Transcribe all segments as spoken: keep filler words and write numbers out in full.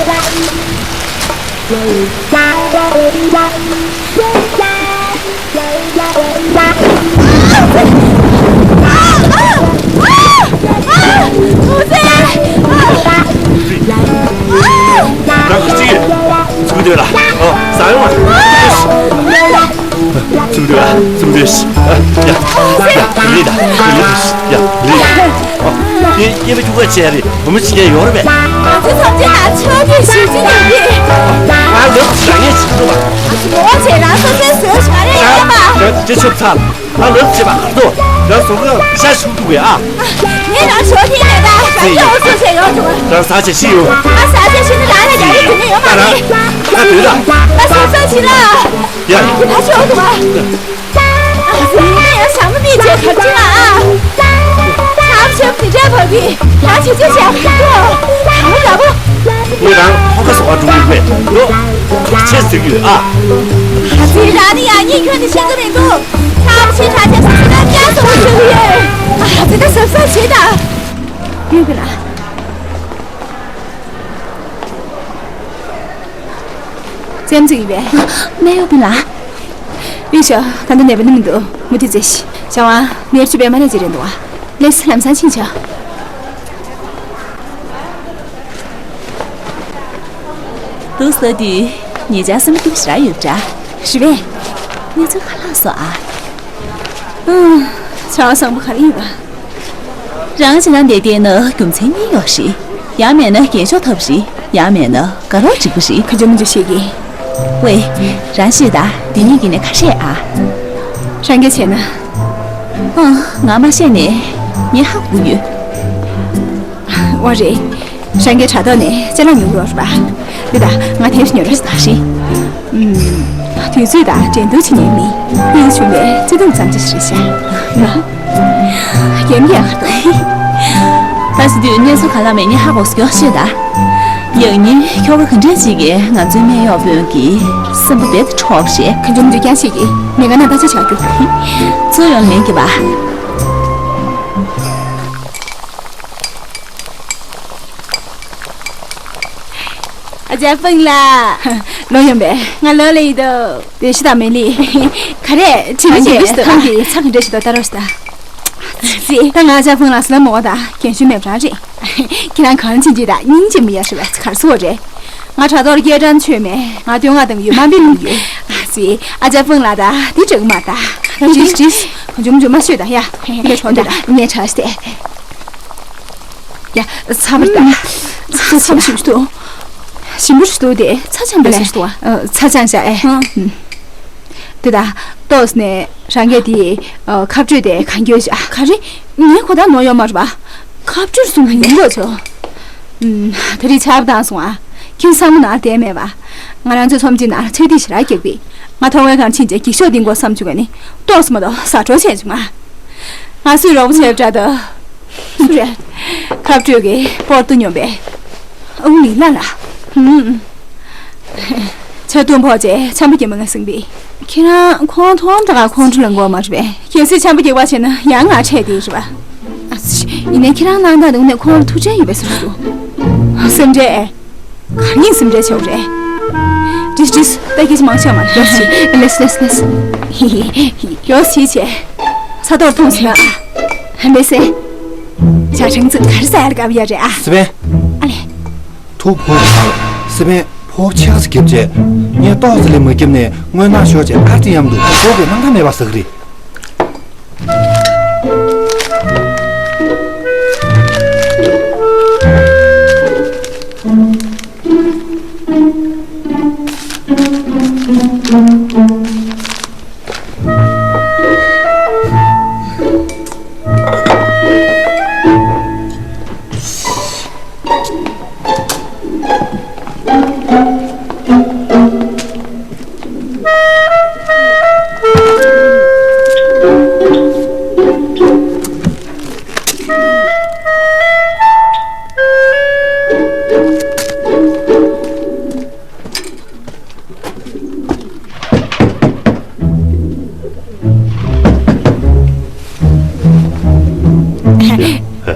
ད་ག་ཅིག་ཚུགས་འདོད་ལ། ཨོ། ས་ཡོང་བ། ཚུགས་འདོད་ལ། ཚུགས་འདོད། ཡ། ཡ། ལི་ད། ལི། ཡ། ལི། ཨོ། ཡེ། ཡེ་བ་ཁྱུ་ག་ཆེ་རེད། བུ་མོ་ཆེ་ཡོད་རེད་པས། ང་ཚོ་ཚབ་ཆེན་ལ་ཆོས་དེ་ཞིག་ཅི་ཡོད་གི། ང་ལོ་ཞག་ཉེ་ཞིག་འདུག་པ། ང་ཚོ་ངོ་བོ་ཆེ་རང་སོ་སོའི་བཟོས་ཤ་རེད་ཡོད་པ། ང་ཅི་ཆོབ་ཚར། ང་ལབ་བྱེད་པ་ཁ་ཐོག་རང་བཟོ་གི་ཤ་ཞུགས་འདུག་གས་ཨ། ངས་རང་ཞོགས་ཐེངས་མེད་ད། རང་གི་འོ་ཚོད་བྱས་ཡོང་བྱུང་། རང་ཟ་བྱེད་ཤི་ཡོང་། ང་ཟ་བྱེད་ཤི་ན་རང་ལ་རྒྱ་རིགས་དེ་ནས་ཡོང་མ་རེད། ང་སོ་སོ་ཤི་ལ། ཡ། ཡ། ད་ཤོག་འདུག་ཨ། ཨ་ཙི། ཡིན་ན་ཡང་ཞྭ་མོ་མིག་བྱས་ག་ཅི་ལ་ཨ། ཆབ་ཆབ་དེ་འདྲ་བབ་གི་རང་བྱེད་ཅེས་བྱས་ཁ་ཐོག་གང་འདྲ་པོ། ངས་རང་ཧོ་ཁ་སོགས་པ་འགྲོ་གི་མེད་ལོ། ཆེས་ཟེར་གི་ཡོད་ཨ། ཨ་ཙི། རང་ནི་ཡང་སྙིང་ཁྱོན་ནས་ཤེས་ཀྱི་མི་འདུག་ཁ་བ་ཆེ་དྲག་ཆེ་སོ་སོ་ལ་སྐྱ་སོ་སོ་ཤོད་ཀྱི་ཡོད། ཨ་ཙི། ད་སོ་སོ་བྱེད་ད། ཡོད་པ་ལ། ཙེམ་ཙེ་ཡིན་པས། སྨན་གཡོག་པི་ལ། ཡིན་ཤག་ད་ལྟ་ནད་པ་ནི་མི་འདུག་མུ་མཐུད་ཙེ་ཤི། བྱ་བ་ནེར་ཆུ་པའི་མ་ནེ་ཅི་རེད་འདུག་བ། ལེས་ལམ་སང་ཕྱིན་ཆོག་འདུག་ཟེར་དུས་ཉེ་ཆར་སེམས་སྐྱིད་པོ་ཞེ་དྲག་ཡོད་པ་འདྲ། རེད་པས། གནས་ཚུལ་ག་ལ་སོང་ཨ། ཨང་། བྱ་བ་བཟང་པོ་ག་རེ་ཡིན་པ། རང་བྱེད་ན་འདི་དེ་ནི་རྒྱུ་མཚན་གཉིས་ཡོད་རེད། ཡང་མེད་ན་རྒྱན་ཤོག་ཐོབ་རེད། ཡང་མེད་ན་དགའ་རོགས་འགྲིག་པ་རེད། ཁ་ཆུམ་ཆུ་ཤེས་ཀྱི། ཝེ། རང་ཤེས་ད། འདི་གཉིས་ཀྱི་ནས་ག་རེ་ཨ། རང་གིས་བྱས་ན། ཨང་། ང་མ་ཤེས་ནས་ངས་ཧ་གོ་ཡོད། ཨོ་རེད། རང་གི་དྲ་ཐོག་ནས་ཅ་ལག་ཉོ་གི་ཡོད་རེད་པ། འདི་ད་ང་དེབ་ཉོ་རེས་ད་ཤི། ཨུམ། དུས་ཚོད་དང་འགྲན་བསྡུར་བྱེད་མཁན་མི་གཉིས་བྱུང་བའི་བརྩེ་དུང་ཙམ་ཅིག་རེད་ཤག་རྒན་གྱི་ཨ་ཁ་ད། ད་སི་དུས་གནས་ཚུལ་ག་ལ་མེད་ངས་ཧ་གོ་སྐྱོ་ཤེས་ད། ཡང་ཉིན་ཁྱོ་ག་ག་འདྲས་ཅིག་གིས་ང་ཚོའི་སྨན་གཡོག་དཔོན་གྱི་སེམས་པ་རྦད་དེ་འཕྲོག་ཤེས། ཁ་ཆུམ་འདུག་ཀྱང་ཤེས་ཀྱི་མི་ག་ན་ད་ཆ་བྱ་རྒྱུ། ཚུར་ཡོང་ལེན་གྱི་བ། ཨ་ཅག་ཧྥུང་ལགས། ལོ་ཡོང་པས། ང་ལོ་ལ་ཡིན་དོ། བདེ་ཤི་དང་མེ་ལི། ག་རེ་ཁྲིད་ཨ་ནི་ཁྱེད་ཁང་གི་ཚ་ག་འདྲ་ཞིག་ཏུ་ལྟ་རོགས་ཤིག་ད། ཙི། ད་ང་ཨ་ཅག་ཧྥུང་ལགས་སུ་ལ་མོ་བ་དང་རྒན་གཞོན་མེད་པ་རང་རེད། ཁྱེད་རང་གང་ཕྱིན་ཅི་དང་སྙིང་རྗེ་མི་ཡ་ཧྲི་བས་གར་སོ་རེད། ང་དྲ་ཐོག་སྐད་གྲགས་ཆོད་མེད། ང་བསྟོད་བསྔགས་གཏོང་གི་ཡོད་མ་འབི་མི་ཡོད། ཙི། ཨ་ཅག་ཧྥུང་ལགས་ད་འདི་འགྲིག་མ་ད། ཅིས་ཅིས། གང་བྱུང་བྱུང་མ་ཤོད་ད་ཡ། ངས་གྲོགས་འདི་ད་ངས་གྲགས་ཏེ། ཡ། ཚ་བར་ད། ཚ་ཚ་ཞིམ་ཞིམ་འདུག་ཞིམ་པོ་ཞིག་འདུག་དེ་ཚ་ཆང་པ་ཞིག་འདུག་ཨ། ཚ་ཆང་ཤ་ཨེ། ཧ། དེ་ད། ཏོག་ནས་རང་གིས་དེ་ཁ་སྤྲོད་དེ་གང་འགྱོད་ཤ། ག་རེ། ངས་ཁོ་ད་ནོར་ཡོད་མ་རེད་པ། ཁ་སྤྲོད་གསུང་གི་ཡོང་གོ་ཆོ། ད་རེས་ཆར་པ་བཏང་སོང་ཨ། ཁྱིམ་ཚང་མ་ནང་བསྡད་མེད་པ། ང་རང་ཚོའི་ཚོམས་ཆེན་ནང་ཚོད་ལྟ་ཞེ་དྲག་རྒྱག་པས། ང་ཐོག་ཁའི་སྒང་ཕྱིན་བྱས་འགྱིག་ཤོག་འདིང་དགོས་བསམ་བྱུང་ག་ནི། ཏོག་མ་གཏོགས་ཟ་འཕྲོ་བྱས་བྱུང་ང་། ང་སུས་རོགས་པ་བྱས་པ་འདྲ་འདུག་སུ་རེད། ཁ་སྤྲོད་ཀྱི་པོར་ཏུ་སྙོམས་པའི་ཨུ་ལི་ལ་ལ། ཧུམ། ཆར་གདུང་ཕོག་རྗེས་ཆམ་པ་རྒྱག་མ་ང་སེང་བི། ཁྱེད་རང་ཁོང་མཐོང་འདྲ་ག་ཁོང་ཁྲོ་ལངས་དགོས་མ་རེད་པས། གལ་སྲིད་ཆམ་པ་རྒྱག་པ་བྱས་ན་ཡང་ང་འཕྲད་དེ་རེད་པ། ཨ་ཙི། ཡིན་ནའི་ཁྱེད་རང་གནང་སྟངས་དེ་དངོས་གནས་ཁོང་ལ་ཐུགས་ཁྲལ་ཡོད་པའི་བཟོ་འདྲ་འདུག་སེམས་ཁྲལ། གང་ཡིན་སེམས་ཁྲལ་བྱེད་དགོས་རེད། ཏིས་ཏིས། ད་སྐད་ཆ་མང་ཆེ་མ་རེད། ལེས་ལེས་ལེས། ཡོ་སི་ཆེ། ཚ་ཐོར་ཐོང་སོང་ཨ། ཧན་པེ་སེ། ཇ་ཆང་ཙི་གར་ཟ་ཡར་གབ་ཡ་རེད་ཨ། སི་པན། ཨ་ལེ། ཐུག་ཕོག་ཚར། སི་པན་ཕོག་ཆགས་སུ་རྒྱབ་བྱས། ངས་ཏོག་ཙི་ལས་མ་རྒྱབ་ནས་དངོས་གནང་ཤོར་བྱས་ཨར་ཏི་ཡམ་དུ་ཕོག་གི་སྣང་དག་མེད་པ་ཟ་གི་རེད།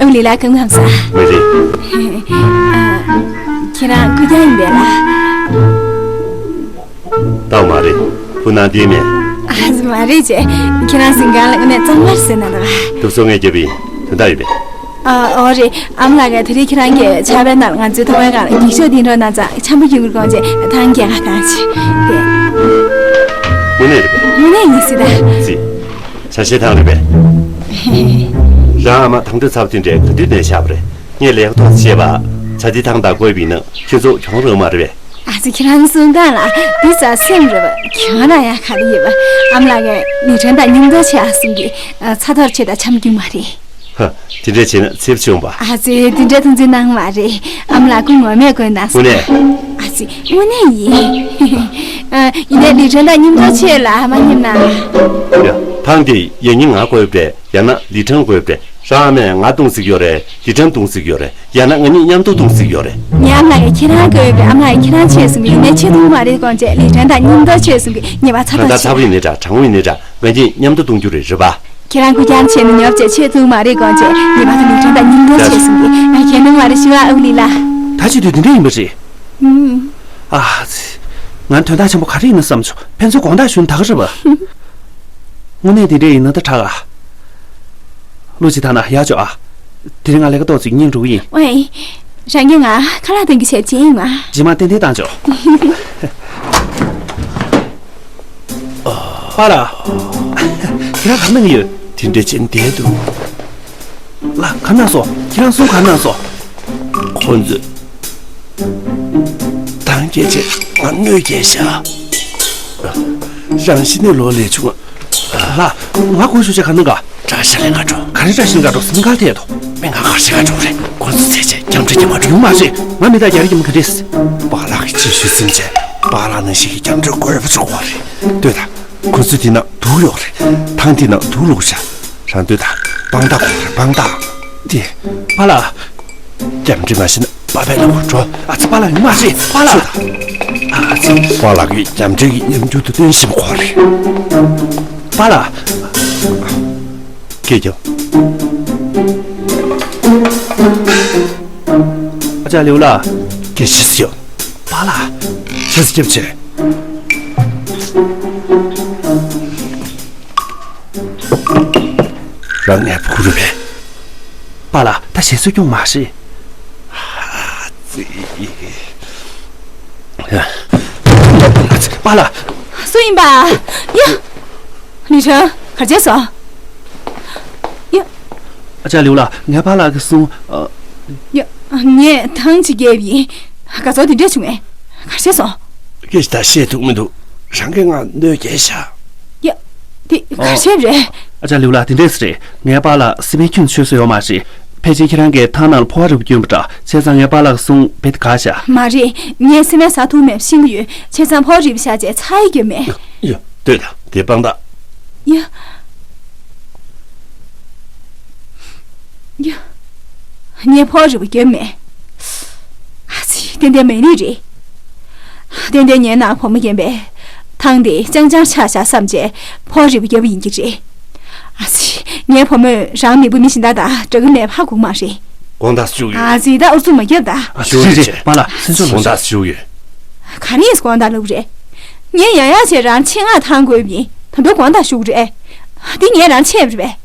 ཨུ་ལི་ལ་གང་ལ་ཧམ་ས། མེ་ལི། ཨ། ཁྱེད་རང་སྐུ་རྐྱང་ཡིན་པས་ལ། ལྟ་བ་མ་རེད། ཕུ་ནང་བསྡད་མེད། ཨ་ཙི་མ་རེད་ཅེ། ཁྱེད་རང་སེང་ག་ལ་ངས་གཙང་མར་ཟེར་ན་འདུག་ག་དུ་སོ་ངས་རྒྱབ་ཡིན། དོན་དག་ཡོད་པས། ཨ། འོ་རེད། ཨ་མ་ལགས་ཀྱིས་དེ་རིང་ཁྱེད་རང་གི་ཕྱག་དཔེ་ནང་ང་ཚོའི་ཐོག་མའི་སྒང་ལ་འགྱིག་ཤོག་འདི་འགྲོ་ན་ཙང་འཆམ་པོ་ཡོང་གི་དགོངས་བྱས་ཐང་རྒྱལ་ཁ་བཏང་ཆེ། དངོས་གནས་རེད་པས། དངོས་གནས་ཡིན་སྲིད་ད། ཙི། ཆ་ཤས་ཐང་རེད་པས། རང་ཨ་མ་ཐང་འདོད་ཚབ་དེ་འདྲས་ག་དུས་ནས་བཞག་པ་རེད། ངས་ལས་ཀ་ཐོག་བྱས་པ། ཆ་དེ་ཐང་དང་བགོས་པ་ཡིན་ན་ཁྱོད་ཚོ་གྱོང་རག་མ་རེད་པས། ཨ་ཙི་ཁྱེད་རང་གསུང་སྟངས་ལ་འདི་ཙ་སེམས་རེད་པ། གྱོང་རག་ཡ་ག་རེ་ཡོད་པ། ཨ་མ་ལགས་ཀྱིས་ལི་ཁྲོན་དང་མཉམ་དུ་བྱེད་ཨ་གསུང་གི། ཚ་ཐོར་ཆེ་དང་འཆམ་རྒྱུ་མ་རེད། ཧ། དེ་འདྲས་བྱས་ན་ཚེབ་ཆེ་འོང་པ། ཨ་ཙི་དེ་འདྲས་ཐུགས་འཛེམ་གནང་མ་རེད། ཨ་མ་ལགས་སྐུ་ངོ་མས་དགོངས་དག་སོང་། དངོས་གནས། ཨ་ཙི་དངོས་གནས་ཡིན། ཡིན་ནའི་ལི་ཁྲོན་དང་མཉམ་དུ་བྱེད་ལ་མ་མཉམ་ན། ཡ། ཐང་དེ་ཡ་ཉིན་ང་དགོས་པས་ཡང་ན་ལི་ཁྲོན་དགོས་པས། རང་ཨ་མས་ང་བཏུང་སྲིད་ཀྱི་ཡོད་རེད། ལི་ཁྲོན་བཏུང་སྲིད་ཀྱི་ཡོད་རེད། ཡང་ན་ང་གཉིས་མཉམ་དུ་བཏུང་སྲིད་ཀྱི་ཡོད་རེད། ངའི་ཨ་མ་ལགས་ཀྱིས་ཁྱེད་རང་དགོས་པས་ཨ་མ་ལགས་ཁྱེད་རང་ཆེད་གསུང་གི། ཡིན་ནའི་ཆེད་བཏུང་མ་རེད་དགོངས་བྱས་ལི་ཁྲོན་དང་མཉམ་དུ་ཆེད་གསུང་གི། ཉེས་པ་ཚ་ཐོར་ཆེ། གང་ལྟར་ཚ་པོ་ཡིན་ནའི་འདྲ་གྲང་མོ་ཡིན་ནའི་འདྲ་ང་གཉིས་མཉམ་དུ་བཏུང་རྒྱུ་རེད། རེད་པ། ཁྱེད་རང་སྐུ་རྐྱང་བྱས་ནས་ཉོབ་བྱས་ཆེད་བཏུང་མ་རེད་དགོངས་བྱས་ཉེས་པ་ཚ་ལི་ཁྲོན་དང་མཉམ་དུ་ཆེད་གསུང་གི། ང་གལ་གནང་བ་རེད་ཞུ་བ་ཨུ་ལི་ལ། ད་བྱེད་དུས་འདི་འདྲ་ཡིན་པ་རེད། ཨུམ། ཨ་ཙི། ང་དོན་དག་ཆེན་པོ་ག་རེ་ཡིན་ན་བསམ་བྱུང་། ཕན་ཚུན་དགོངས་དག་ཞུ་ན་ད་ག་རེད་པ། དངོས་གནས་དེ་འདྲས་ཡིན་ན་ད་དྲག་ཨ། ལོ་གཅིག་ཐ་ན་ཡག་ཅོག་ཨ། དེ་རིང་ང་ལས་ཀ་ཏོག་ཙིག་སྙིང་འགྲོ་གི་ཡིན། ཝེ། རང་གིས་ང་ཁ་ལག་འདོན་གྱི་བྱས་བྱས་ཡིན་ང་། རྗེས་མ་ཏན་ཏན་བཏང་ཆོག་པཱ་ལགས། ཁྱེད་རང་ག་རེ་གནང་གི་ཡོད། དེ་འདྲས་བྱས་བསྡད་འདུག་ལགས། ག་རེ་གནང་སོང་། ཁྱེད་རང་གསུང་། ག་རེ་གནང་སོང་། ཁོང་ཚོས་ཐང་རྒྱལ་བྱས་ང་གནོད་སྐྱེལ་ཤག་རང་གཞི་ནས་ལོ་ལས་ཆུང་། ལགས། ང་དགོངས་ཞུ་བྱས་ག་རེ་གནང་ག་བཀྲ་ཤིས་ལྷ་ཁང་འགྲོ། ག་རེ་བཀྲ་ཤིས་ལྷ་ཁང་འགྲོ། སེམས་ཁར་ཐེབས་འདུག་མི་ང་གར་ཞིག་ག་འགྲོ་རེད། ཁོང་ཚོ་ཚེ་ཆད་རྒྱབ་འདྲེ་རྒྱབ་མ་འགྲོ། ཡོང་མ་རེད། ང་མི་དག་རྒྱག་རེས་ཀྱི་མི་ག་འདྲས། པཱ་ལགས་ཀྱིས་ཅི་ཞུས་ཟིན་བྱས་པཱ་ལགས་ནང་བཞིན་གྱི་རྒྱབ་འདྲེ་དགོས་པ་ཅིག་དགོས་རེད། ལྟོས་དང་། ཁོ་ཚོས་དེ་ན་དུག་ཡོད་རེད། ཐང་དེ་ན་དུག་བླུགས་ཤག་རང་ལྟོས་དང་། དཔང་རྟགས་དགོས་རེད། དཔང་རྟགས། དེ། པཱ་ལགས། རྒྱབ་འདྲེ་མ་ཤེས་ན་པཱ་ཕའི་ལམ་བུར་འགྲོ། ཨ་ཙི། པཱ་ལགས་ཡོང་མ་རེད། པཱ་ལགས། ཨ་ཙི། པཱ་ལགས་ཀྱིས་རྒྱབ་འདྲེ་གི་ཉམས་འགྱུར་དུ་སྟོན་བཞིན་གོ་རེད། པཱ་ལགས། སྐད་རྒྱབ། ཨ་ཅག་ལེའུ་ལགས། སྐད་ཆེ་ས་རྒྱབ། པཱ་ལགས། ཆེ་ས་རྒྱབ་བྱས། རང་ངའི་བུ་རེད་པས། པཱ་ལགས། ད་ཞེ་སུ་སྐྱོང་མ་ཤེས། ཨ་ཙི། པཱ་ལགས། སུ་ཡིན་པ། ཡ། ལི་ཁྲོན། ག་རེ་བྱས་སོང་། ཡ། ཨ་ཅག་ལེའུ་ལགས། ངའི་པཱ་ལགས་ཀྱིས་གསུངས། ཨ། ཡ། ངས་ཐང་ཅིག་བརྒྱབ་ཡིན། ག་ཚོད་དེ་འདྲས་བྱུང་ངས། ག་རེ་བྱས་སོང་། སྐད་ཆ་ད་བཤད་ཐུབ་མི་འདུག་རང་གིས་ང་གནོད་སྐྱེལ་ཤག་ཡ། དེ་ག་རེ་བྱས་པ་རེད། ཨ་ཅག་ལེའུ་ལགས། དེ་འདྲས་རེད། ངའི་པཱ་ལགས་སི་པན་ཁྱོན་ཆོད་ས་ཡོད་མ་རེད། ཕལ་ཆེར་ཁྱེད་རང་གིས་ཐང་ནང་ལ་ཕོ་བ་རིལ་པོ་བསྐྱོན་པ་འདྲ། བྱས་ཙང་ངའི་པཱ་ལགས་ཀྱིས་གསུངས་རྦད་དེ་དགའ་ཤག་མ་རེད། ངས་སི་པན་ཟ་ཐུབ་མེད་པ་ཤེས་ཀྱི་ཡོད། བྱས་ཙང་ཕོ་བ་རིལ་པོ་བཞག་བྱས་ཚར་ཡི་རྒྱུ་མེད། ཡ། ལྟོས་དང་། དེ་དཔང་རྟགས། ཡ། ཡ། ངས་ཕོ་བ་རིལ་པོ་བརྒྱབ་མེད། ཨ་ཙི། ཏན་ཏན་མེད་ནི་རེད། ཏན་ཏན་ངའི་ནང་བུ་མོ་རྒན་པས་ཐང་དེ་རྐྱང་རྐྱང་ཆགས་བཞག་བསམ་བྱས་ཕོ་བ་རིལ་པོ་བརྒྱབ་པ་ཡིན་གྱི་རེད། ཨ་ཙི། ངའི་བུ་མོས་རང་མི་བུ་མི་གཞན་དག་དང་འདྲ་གི་མེད་པ་ཧ་གོ་གི་མ་རེད། དགོངས་དག་ཞུ་གི་ཡོད། ཨ་ཙི། ད་ཨུ་ཚུགས་མ་རྒྱབ་ད། ཞུ་གི་ཡོད། རེད་རེད། པཱ་ལགས། སེམས་ཆུང་ལོག་ཤག་དགོངས་དག་ཞུ་གི་ཡོད། ག་རེ་ཡིན། དགོངས་དག་ལབ་རེད། ངས་ཡང་ཡང་བྱས་རང་ཆེད་མངགས་བཏང་དགོས་པ་ཡིན། ད་དུང་དགོངས་དག་ཞུ་གི་རེད། འདི་ངས་རང་ཆད་པ་རེད་པས།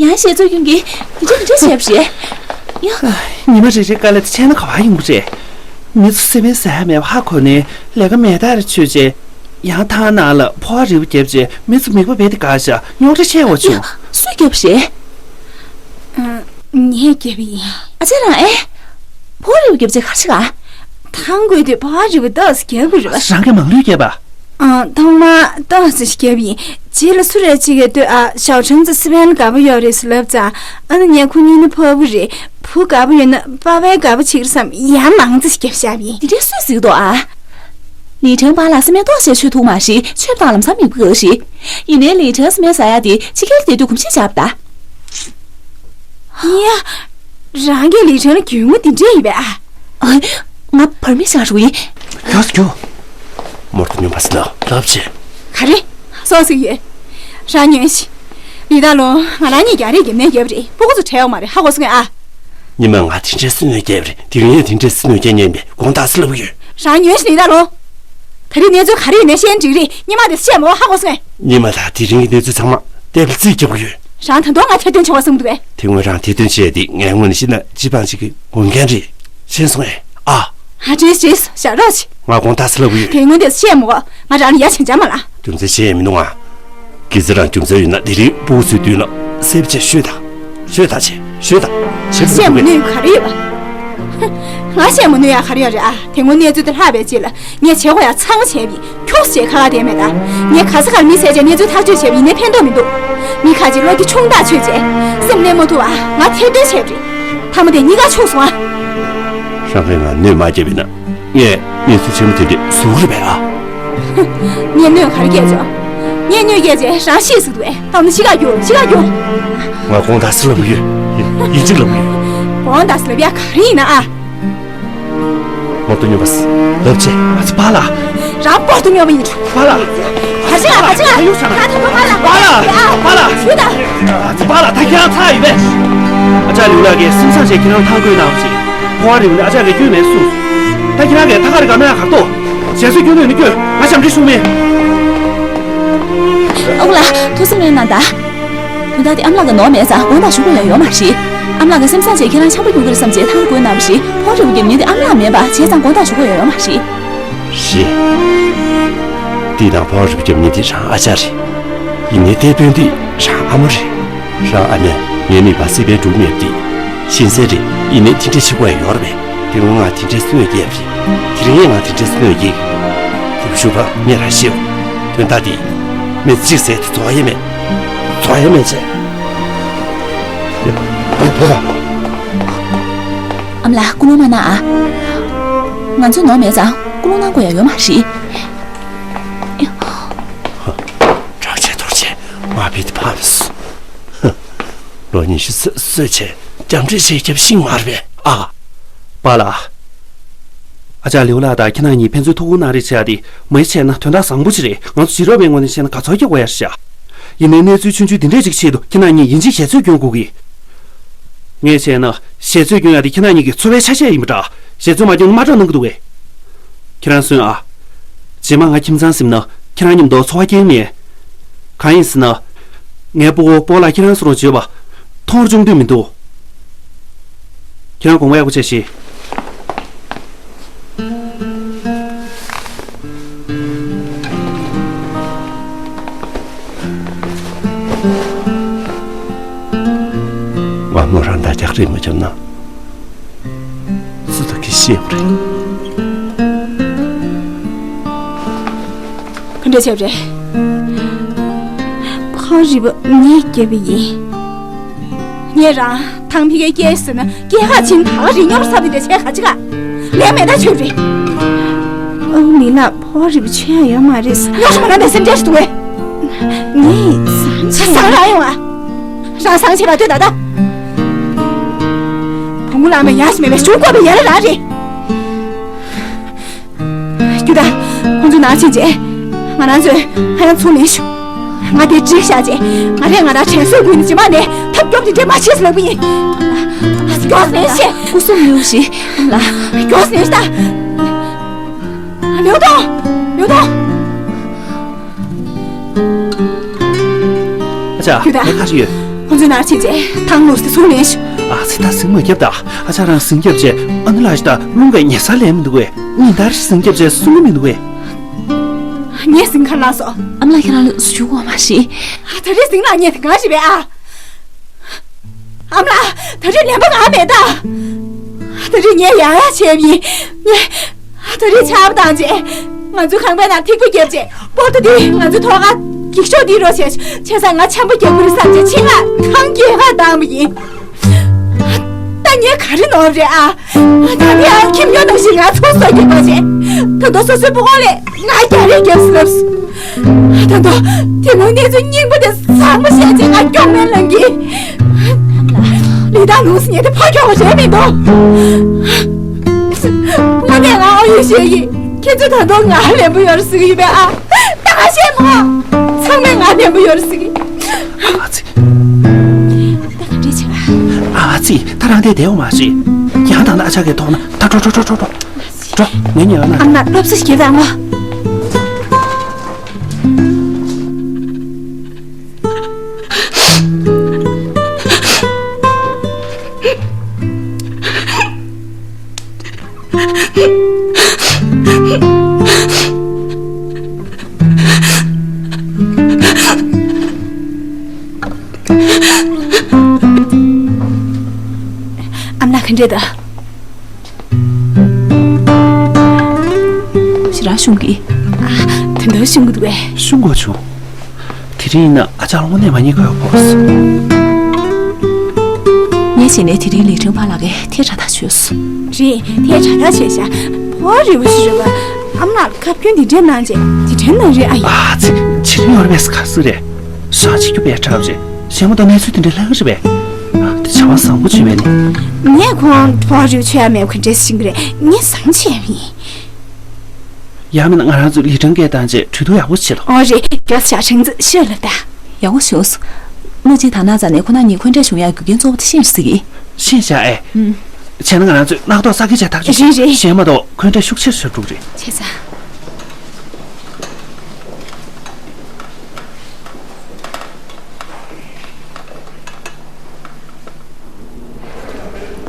ཡང་ཞེ་ཚོགས་ཀྱང་གིས་འདི་འདྲ་འདི་འདྲ་བྱས་པ་རེད། ཡ། ཉི་མ་རེ་རེ་དཀའ་ལས་དེ་ཆད་ན་ག་པར་ཡོང་གི་རེད། མི་ཚོ་སི་པན་ཟ་ཡ་མེད་པ་ཧ་གོ་ནས་ལས་ཀ་མེད་ཐག་རེ་ཆོད་བྱས། ཡང་ཐང་ནང་ལ་ཕོ་བ་རིལ་པོ་བརྒྱབ་བྱས་མི་ཚོ་མིད་པ་རྦད་དེ་འགག་ཤག་རྙོག་དྲ་ཆེ་བ་བྱུང་། ཡ། སུས་བརྒྱབ་པ་རེད། ཨ། ངས་བརྒྱབ་པ་ཡིན། ཨ་ཅག་རང་ཨེ། ཕོ་བ་རིལ་པོ་བརྒྱབ་བྱས་ག་རེ་བྱེད་ག་ཐང་རྒོད་དུས་ཕོ་བ་རིལ་པོ་ཏོག་ཙམ་བརྒྱབ་དགོས་རེད་པ། རང་གིས་མང་ལོས་བརྒྱབ་པ། ཨང་། ཐོག་མར་ཏོག་ཙམ་ཞིག་བརྒྱབ་ཡིན། རྗེས་ལ་སུ་རེ་གཅིག་གིས་ལྟོས་ཨ། ཞའོ་ཁྲང་ཙི་སི་པན་ལ་དགའ་པོ་ཡོད་རེད་ཟེར་ལབ་ཙང་། ཨ་ནི་ངས་ཁོ་གཉིས་ནི་ཕོ་བ་རེད། བུ་དགའ་པོ་ཡོད་ན་པ་ཕའི་དགའ་པོ་བྱེད་ཀྱི་རེད་བསམ་ཡ་མང་ཙམ་ཞིག་བརྒྱབ་བཞག་པ་ཡིན། དེ་འདྲའི་སུས་གཟིགས་འདུག་ཨ། ལི་ཁྲོན་པཱ་ལགས་སི་པན་ཏོག་ཙམ་མཆོད་ཐུབ་མ་རེད། མཆོད་པ་དང་ལམ་སང་མིད་པ་འགག་རེད། ཡིན་ནའི་ལི་ཁྲོན་སི་པན་ཟ་ཡ་དེ་ཕྱི་རྒྱལ་ལ་བསྡད་དུས་གོམས་གཤིས་འཇགས་པ་ད། ཡ། རང་གིས་ལི་ཁྲོན་ལ་རྒྱུས་མངའ་དེ་འདྲས་ཡིན་པས་ཨ། ཨ། ང་བར་མི་ཤ་རུ་ཡིན། མགྱོགས་སུ་རྒྱུགས། མོར་དུ་ཉོན་པ་སི་ན་ལབ་བྱེད། ག་རེ། སོང་ཟིག་ཡོད། རང་ཉོན་ཞིག་ལི་ད་ལོ་ང་རང་གཉིས་རྒྱག་རེས་རྒྱབ་ནས་རྒྱབ་རེད། སྤུ་གུ་ཚོ་བྲལ་ཡོང་མ་རེད། ཧ་གོ་སོང་ངས་ཨ། ཉི་མ་ང་དེ་འདྲའི་སུན་སྣོན་བརྒྱབ་རེད། དེ་རིང་ཡང་དེ་འདྲའི་སུན་སྣོན་བརྒྱབ་ཉན་པས་དགོངས་དག་ཟེར་ལབ་ཡོད། རང་ཉོན་ཞིག་ལེན་ད་རུང་། ད་རེས་གནས་ཚུལ་ག་རེ་ཡིན་ནའི་ཤེས་འགྲིག་རེད། སྔོན་མ་དེ་བཤད་མོ་ཧ་གོ་སོང་ངས། སྔོན་མ་དང་དེ་རིང་གི་གནས་ཚུལ་ཚང་མ་བལྟས་པ་རྩིས་རྒྱབ་གི་ཡོད། རང་ད་དུང་ང་ཐེར་འདོན་བྱེད་དགོས་བསམ་འདུག་གས། དེ་སྔོན་རང་ཐེར་འདོན་བྱས་ཏེ་ངའི་ངོས་ནས་བཤད་ན་སྤྱི་འབངས་ཅིག་གི་འོས་འགན་རེད། ཤེས་སོང་ངས། ཨ། ཨ་ཅེས་ཅེས་བཞག་རོགས་བྱེད། ང་དགོངས་དག་ཟེར་ལབ་གི་ཡོད། དེ་སྔོན་དེ་བཤད་མོ་གོ། ང་རང་ལ་ཡ་བྱེད་འཇམ་མ་ལ། རྒྱུ་མཚན་ཤེས་ཡ་མི་འདུག་ང་། གལ་སྲིད་རང་རྒྱུ་མཚན་ཡོད་ན་དེ་རིང་ཕྲུ་གུ་ཚོའི་མདུན་ལ་གསལ་པོ་བྱས་ཤོད་དང་། ཤོད་དང་བྱས། ཤོད་དང་། བྱས་པ་བཤད་མ་ནུས་ག་རེ་ཡོད་པ། ང་བཤད་མ་ནུས་ཡ་ག་རེ་ཡོད་རེད་ཨ། དེ་སྔོན་གནས་ཚུལ་དེ་ལྷག་པའི་རྗེས་ལ་ངས་བྱེད་དགོས་ཡ་ཚང་མ་བྱས་པ་ཡིན། ཁྱོགས་བྱས་ཁ་ཁ་བསྡད་མེད་ད། ངས་ག་ས་གར་མི་བསད་བྱས་གནས་ཚུལ་ཐག་གཅོད་བྱས་པ་ཡིན་ནའི་ཕན་ཐོགས་མི་འདུག་མི་ཁ་ཅིག་བློ་སྐྱེད་ཆུང་དྲགས་ཆོད་བྱས་སེམས་གནས་མ་ཐུབ་ཨ། ང་ཐེར་འདོན་བྱས་པ་རེད། མཐའ་མ་དེ་གཉིས་ཀ་འཆུག་སོང་ཨ། རང་གིས་ང་གནོད་མ་བསྐྱལ་བ་ཡིན་ན། ངས་གནས་ཚུལ་ཆེན་མོ་དེ་འདྲ་བཟོ་གི་རེད་པས་ཨ། ངས་གནོད་ག་རེ་བསྐྱལ་བྱུང་། ངས་གནོད་བསྐྱལ་བྱས་རང་ཤི་ཟེར་འདུག་པས། ད་ནི་གཤིས་ཀ་རྒྱུགས། གཤིས་ཀ་རྒྱུགས། ང་དགོངས་དག་ཟེར་ལབ་ཀྱི་ཡོད། ཡིན་གཅིག་ལབ་ཀྱི་ཡོད། དགོངས་དག་ཟེར་ལབ་ཡ་ག་རེ་ཡིན་ན་ཨ། མོར་དུ་སྨྱོན་པ་ལབ་བྱས། ཨ་ཙི་པཱ་ལགས། རང་པོར་དུ་སྨྱོན་པ་ཡིན། པཱ་ལགས། ག་ཅི་ལ་ག་ཅི་ལ། ཨ་ཡོ་ཤ་ན། ད་ད་དུང་པཱ་ལགས། པཱ་ལགས། ཨ་པཱ་ལགས། ཞུ་ད། ཨ་ཙི་པཱ་ལགས། ད་ཁྱེད་རང་ཚར་ཡོད་པས། ཨ་ཅག་ལིའུ་ལགས་ཀྱིས་སེམས་བཟང་བྱས་ཁྱེད་རང་ཐང་རྒོད་གནང་བ་ཞིག་ཕོ་བ་རི་བོ་ནས་ཨ་ཅག་གིས་སྐྱོན་མེད་གསུངས། ད་ཁྱེད་རང་གིས་ཐ་ཁ་རི་ག་མེད་ཨ་གར་ཏོ། བྱས་ཚོད་སྐྱོན་ནོས་ནི་སྐྱོན། ང་ཞབས་འདྲེན་ཞུ་མེད། ཨ་ཁུ་ལགས་ཐུགས་བསམ་ལྷོད་གནང་ད། དོན་དག་དེ་ཨ་མ་ལགས་ཀྱི་ནོར་མེད་ཙང་དགོངས་དག་ཞུ་དགོས་ཡ་ཡོད་མ་རེད། ཨ་མ་ལགས་ཀྱིས་སེམས་བཟང་བྱས་ཁྱེད་རང་ཆགས་པ་སྐྱོང་གི་རེད་བསམ་བྱས་ཐང་རྒོད་གནང་བ་ཞིག་ཕོ་བ་རི་བོ་རྒྱབ་ཉེན་དེ་ཨ་མ་ལགས་མེད་པ་བྱས་ཙང་དགོངས་དག་ཞུ་དགོས་ཡ་ཡོད་མ་རེད། རེད། འདི་དང་ཕོ་བ་རི་བོ་རྒྱབ་ཉེན་དེ་རང་ཨ་ཅག་རེད། ཡིན་ནའི་དེད་དཔོན་དེ་རང་ཨ་མ་རེད། རང་ཨ་མས་ངའི་ནུས་པ་སྲིད་པའི་འགྲུབ་མེད་དེ་ཤེས་གསལ་རེད། ཡིན་ནའི་དེ་འདྲ་བྱེད་དགོས་ཡ་ཡོད་རེད་པས། དེ་སྔོན་ང་དེ་འདྲའི་སུན་སྣོན་བརྒྱབ་རེད། དེ་རིང་ཡང་ང་དེ་འདྲའི་སུན་སྣོན་བརྒྱབ། དེ་བ་ཞུ་བ་ངས་རང་ཤེས། དོན་དག་དེ་མི་གཅིག་ཟེར་དེ་རྫོགས་ཡ་མེད། རྫོགས་ཡ་མེད་ཅེས། ཨ་མ་ལགས་སྐུ་རླུང་མ་གནང་ཨ། ང་ཚོའི་ནོར་མེད་ཙང་སྐུ་རླུང་གནང་དགོས་ཡ་ཡོད་མ་རེད། དྲག་ཆེ་དོར་ཆེ་མ་བིད་ཕམས། ལོ་ཉི་ཤུ་སོད་ཆེ་རྒྱབ་འདྲེ་ཞིག་རྒྱབ་ཤིང་མར་བས་ཨ། པཱ་ལགས། ཨ་ཅག་ལིའུ་ལགས་དང་ཁྱེད་རང་གཉིས་ཕན་ཚུན་ཐུགས་ཁུར་གནང་རེས་བྱས་ཏེ་མ་བྱས་ན་དོན་དག་བཟང་པོ་ཅིག་རེད། ང་ཚོ་བྱེད་རོགས་པའི་ངོས་ནས་བཤད་ན་དགའ་ཚོར་སྐྱེ་དགོས་ཡ་ཤག་ཡིན་ནའི་གནས་ཚུལ་ཆུང་ཆུང་འདི་འདྲས་ཅིག་ཆེད་དུ་ཁྱེད་རང་གཉིས་ཡིན་གཅིག་ཞེ་ཚོད་སྐྱོན་དགོས་ཀྱི། ངས་བྱས་ན་ཞེ་ཚོད་སྐྱོན་ཡ་དེ་ཁྱེད་རང་གཉིས་ཀྱི་འཚོ་བའི་ཆ་ཤས་ཡིན་པ་འདྲ། ཞེ་ཚོད་མ་སྐྱོན་ན་དམའ་དྲགས་གནང་གི་འདུག་གས། ཁྱེད་རང་གསོན་ཨ། རྗེས་མ་ང་ཁྱིམ་ཚང་ཟིན་ན་ཁྱེད་རང་མཉམ་དུ་འཚོ་བ་སྐྱེལ་ངེས། གང་ཡིན་ཟེར་ན། ངའི་སྤུ་གུ་སྤོ་ལགས་ཁྱེད་རང་བཟོ་འདྲ་བྱེད་པ། མཐོང་རུ་གཅོང་འདོད་མི་འདུག་ཁྱེད་རང་དགོངས་པ་ཡག་པོ་བྱས་ཤིག་ང་མོ་རང་ད་རྒྱག་རེས་མ་བརྒྱབ་ན། སུ་དང་གིས་ཤེས་ཡོད་རེད། ག་འདྲ་བྱས་རེད། ཕ་རི་བོ་ངས་བསྐྱལ་བ་ཡིན། ངས་རང་ཐང་ཕི་གའི་སྐྱེས་ཟེར་ན་སྐྱེས་ཁ་ཕྱིན་ད་ག་རི་སྙོབ་ས་དེ་འདྲ་བྱས་ག་ཅི་ག་ལས་མེད་ད་ཆོད་རེད། ཨོ་ལི་ལ་ཕ་རི་བོ་ཆོད་ཡ་ཡོད་མ་རེད། ཉོག་ཤོ་མ་ན་དེ་སེམས་ཁྲལ་ཞིག་འདུག་གས། ངས་བཟང་ཆེ་བཟང་རང་ཡོང་ཨ། རང་བཟང་ཆེ་བ་ལྟོས་ད་ད། བུ་མོ་ལགས་མ་ཡ་ཞིག་མེད་པའི་ཞུ་དགོས་པའི་ཡ་ལ་རང་རེད། རྒྱུ་ད། ཁོང་ཚོ་ནང་ཕྱིན་རྗེས། ང་རང་ཚོས་ཧ་ཡང་ཚུར་ལེན་ཞུ། ང་དེ་འགྲིག་བཞག་རྗེས། ང་རས་ང་རང་དྲན་གསོ་དགོས་ནས་རྗེས་མ་ནས་ཐབས་སྐྱོ་པོ་དེ་འདྲས་མ་བྱེད་ཟེར་ལབ་གི་ཡིན། མགྱོགས་ལེན་ཤེས། སྐུ་གཟུགས་ཉུང་ཞིག་ལ། མགྱོགས་ལེན་ཤེས་ད། ལིའུ་ཏུང་། ལིའུ་ཏུང་། ཨ་ཅག་རྒྱུ་ད། ད་ག་རེ་ཡོད། ཁོང་ཚོའི་ནང་ཕྱིན་རྗེས་ཐང་ལོག་སྟེ་ཚུར་ལེན་ཤོག་ཨ་ཙི་ད་ཟིང་མ་རྒྱབ་ད། ཨ་ཅག་རང་ཟིང་རྒྱབ་རྗེས་ཨ་ནུ་ལགས་ཤི་ད་རླུང་གིས་ཉལ་ས་ལེན་མི་འདུག་གས། ཉིན་ལྟར་ཟིང་རྒྱབ་རྗེས་གསུང་གི་མི་འདུག་གས། ངས་ཟིང་ག་ལ་སོང་། ཨ་མ་ལགས་ཁྱེད་རང་ལ་ཞུ་དགོས་མ་རེད། ད་རེས་ཟིང་ལ་ཉལ་དེ་གང་རེད་པས་ཨ། ཨ་མ་ལགས་ད་རེས་ལན་པ་གང་མེད་ད། ད་རེས་ངས་ཡང་ཡང་བྱས་པ་ཡིན། ངས། ད་རེས་ཆར་པ་བཏང་རྗེས། ང་ཚོའི་ཁང་པའི་ནང་ཐིགས་པ་བརྒྱབ་རྗེས་པོ་ཏོ་འདི་ང་ཚོའི་ཐོག་ཁར་འགྱིག་ཤོག་འདི་རོ་བྱས་བྱས་ཙང་ང་ཆམ་པ་རྒྱག་གི་རེད་བསམ་རྗེས་ཕྱི་ལ་ཐང་རྒྱལ་ཁ་བཏང་བ་ཡིན། ད་ངས་ག་རེ་ནོར་རེད་ཨ། ད་ནི་ཨ་ཁྱིམ་ཉོ་ནང་བཞིན་ང་ཚོ་སོ་སྐྱེས་པ་བྱས། ད་དུང་སོ་སོའི་སྤུ་གུ་ལས་ང་རྒྱག་རེས་རྒྱབ་སྲིད་ལབ། ད་དུང་དེ་སྔོན་གནས་ཚུལ་རྙིང་པ་དེ་ཚང་མ་བཤད་རྗེས་ང་སྐྱོ་ངལ་ལངས་གི། ལི་ཐང་ལུང་སི་ཉེ་དེ་ཕ་གྱོགས་རེད་མི་འདུག་དངོས་གནས་ང་ཨོ་ཡོད་ཤེས་ཡིན། ཁྱེད་ཚོས་ད་དུང་ང་ལེན་པོ་ཡོད་རེད་ཟེར་གི་ཡོད་པས་ཨ། ད་ང་བཤད་མོ། ཚང་མས་ང་ལེན་པོ་ཡོད་རེད་ཟེར་གི། ཨ་ཙི། ད་ག་འདྲས་བྱེད་ཨ། ཨ་ཙི། ད་རང་དེ་བསྡད་འོ་མ་ཤི། ཡང་དང་ན་ཨ་ཅག་གིས་མཐོང་ན། ད་འགྲོ་འགྲོ་འགྲོ་འགྲོ་འགྲོ། འགྲོ། ངས་ཉལ་ན། ཨ་མ་ལགས་སློབ་གསོ་ཞིག་བྱེད་དང་ངོ་། ཨ་མ་ལགས་ག་འདྲས་འདུག་ཞེ་དྲག་བཤུམ་གི། ཨ། དོན་དག་བཤུམ་གི་འདུག་གས། བཤུམ་དགོས་བྱུང་། དེ་རིང་ཡིན་ན་ཨ་ཅག་ལ་དངོས་གནས་མ་ཉེས་ཁ་ཡོད་པ་རེད། ངས་བྱས་ནས་དེ་རིང་ལི་ཁྲང་ཕ་ལགས་ཀྱིས་ཐལ་དྲགས་ཐག་ཆོད་སོང་། རེད། ཐལ་དྲགས་ཐག་ཆོད་ཤག་ཕོ་བ་རིལ་པོ་ཞིག་རེད་པ། ཨ་མ་ལགས་ལ་ཁ་སྐྱོན་འདི་འདྲས་གནང་བྱས་དེ་འདྲས་གནང་རེད། ཨ་ཡ། ཨ་ཙི། བྱེད་རིན་ཡོད་རེད་པས། ག་སུ་རེད། ཞག་ཆེ་རྒྱུ་པས་དྲག་རེད། གཞན་མ་གཏོགས་གནས་ཚུལ་དེ་འདྲས་ལྷག་གི་རེད་པས། ཨ། དེ་བྱ་བ་བཟང་པོ་བྱས་པས་ནི། ངས་ཁོང་ཕོ་བ་རིལ་པོ་ཆོད་ཡ་མེད་པ་ག་འདྲས་ཤེས་ཀྱི་རེད། ངས་བཟང་བྱས་པ་ཡིན། ཡང་མིན་ན་ང་རང་ཚོས་ལི་ཁྲང་སྐད་བཏང་རྗེས་གྲོས་བསྡུར་ཡག་པོ་བྱེད་དོ། ཨོ་རེད། རྒྱལ་ས་ཞབས་བྲན་ཚུ་ཤོད་ལབ་ད། ཡག་པོ་བྱུང་སོང་། དངུལ་ཆེན་དར་ནག་རྩ་ནས་ཁོ་ན་གཉིས་འཁོན་འགྲས་བྱུང་ཡག་རྒྱུ་རྐྱེན་གཙོ་བོ་དེ་ཤེས་སྲིད་ཀྱི། ཤེས་བཞག་ཨེ། ཨུམ། བྱས་ན་ང་རང་ཚོས་རྣག་ཐོག་ས་ཁྱི་བྱ་ཐག་ཆོད། རེད་རེད། གཞན་མ་གཏོགས་འཁོན་འགྲས་ཤུགས་ཆེར་ཤོར་འགྲོ་གི་རེད། བྱས་ཙང་།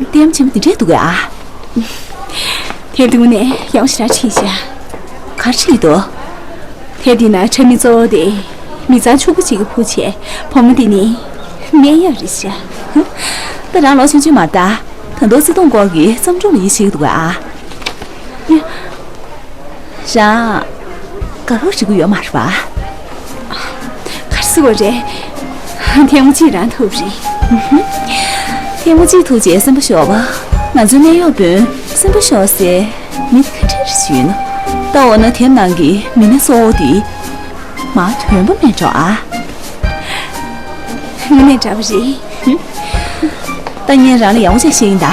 ལྟད་མོ་ཆེན་པོ་འདི་འདྲས་འདུག་གས། ཨ། དེབ་འདི་དངོས་གནས་ཡག་པོ་ཞེ་དྲག་བྲིས་ཤག་ག་རེ་བྲིས་འདུག་དེབ་འདི་ན་འཁྲབ་མི་གཙོ་བོ་དེ་མི་ཚང་ཕྱུག་པོ་གཅིག་གིས་འཕུར་བྱས། བུ་མོ་འདི་ནི་སྨན་གཡོག་རེད་ཤག་ད་རང་ལོ་ཆུང་ཆུང་མ་རེད་ད། ད་དུང་བརྩེ་དུང་སྐོར་གྱི་བརྩམས་སྒྲུང་ལ་ཡིད་ཆེས་ཀྱི་འདུག་གས། ཨ། ཡ། རང་དགའ་རོགས་བྱེད་ཀྱི་ཡོད་མ་རེད་པ། ག་རེ་ཟེར་དགོས་རེད། ཐལ་མོ་སྐྱེས་རང་ཐུག་རེད། ཐལ་མོ་སྐྱེས་ཐུག་རྗེས་སེམས་པ་ཤོར་བ། ང་ཚོའི་གནད་ཡོད་དཔོན་སེམས་པ་ཤོར་སའི་མི་ག་འདྲ་ཞིག་ཡིན་ན། ད་འོ་ན་དེབ་ནང་གི་མི་སྣ་གཙོ་བོ་དེ་མ་དོན་པོ་མེད་འགྲོ་ཨ། དངོས་གནས་འདྲ་པོ་རེད། ད་ངས་རང་ལ་ཡག་པོ་ཅིག་བཤད་ཡིན་ད།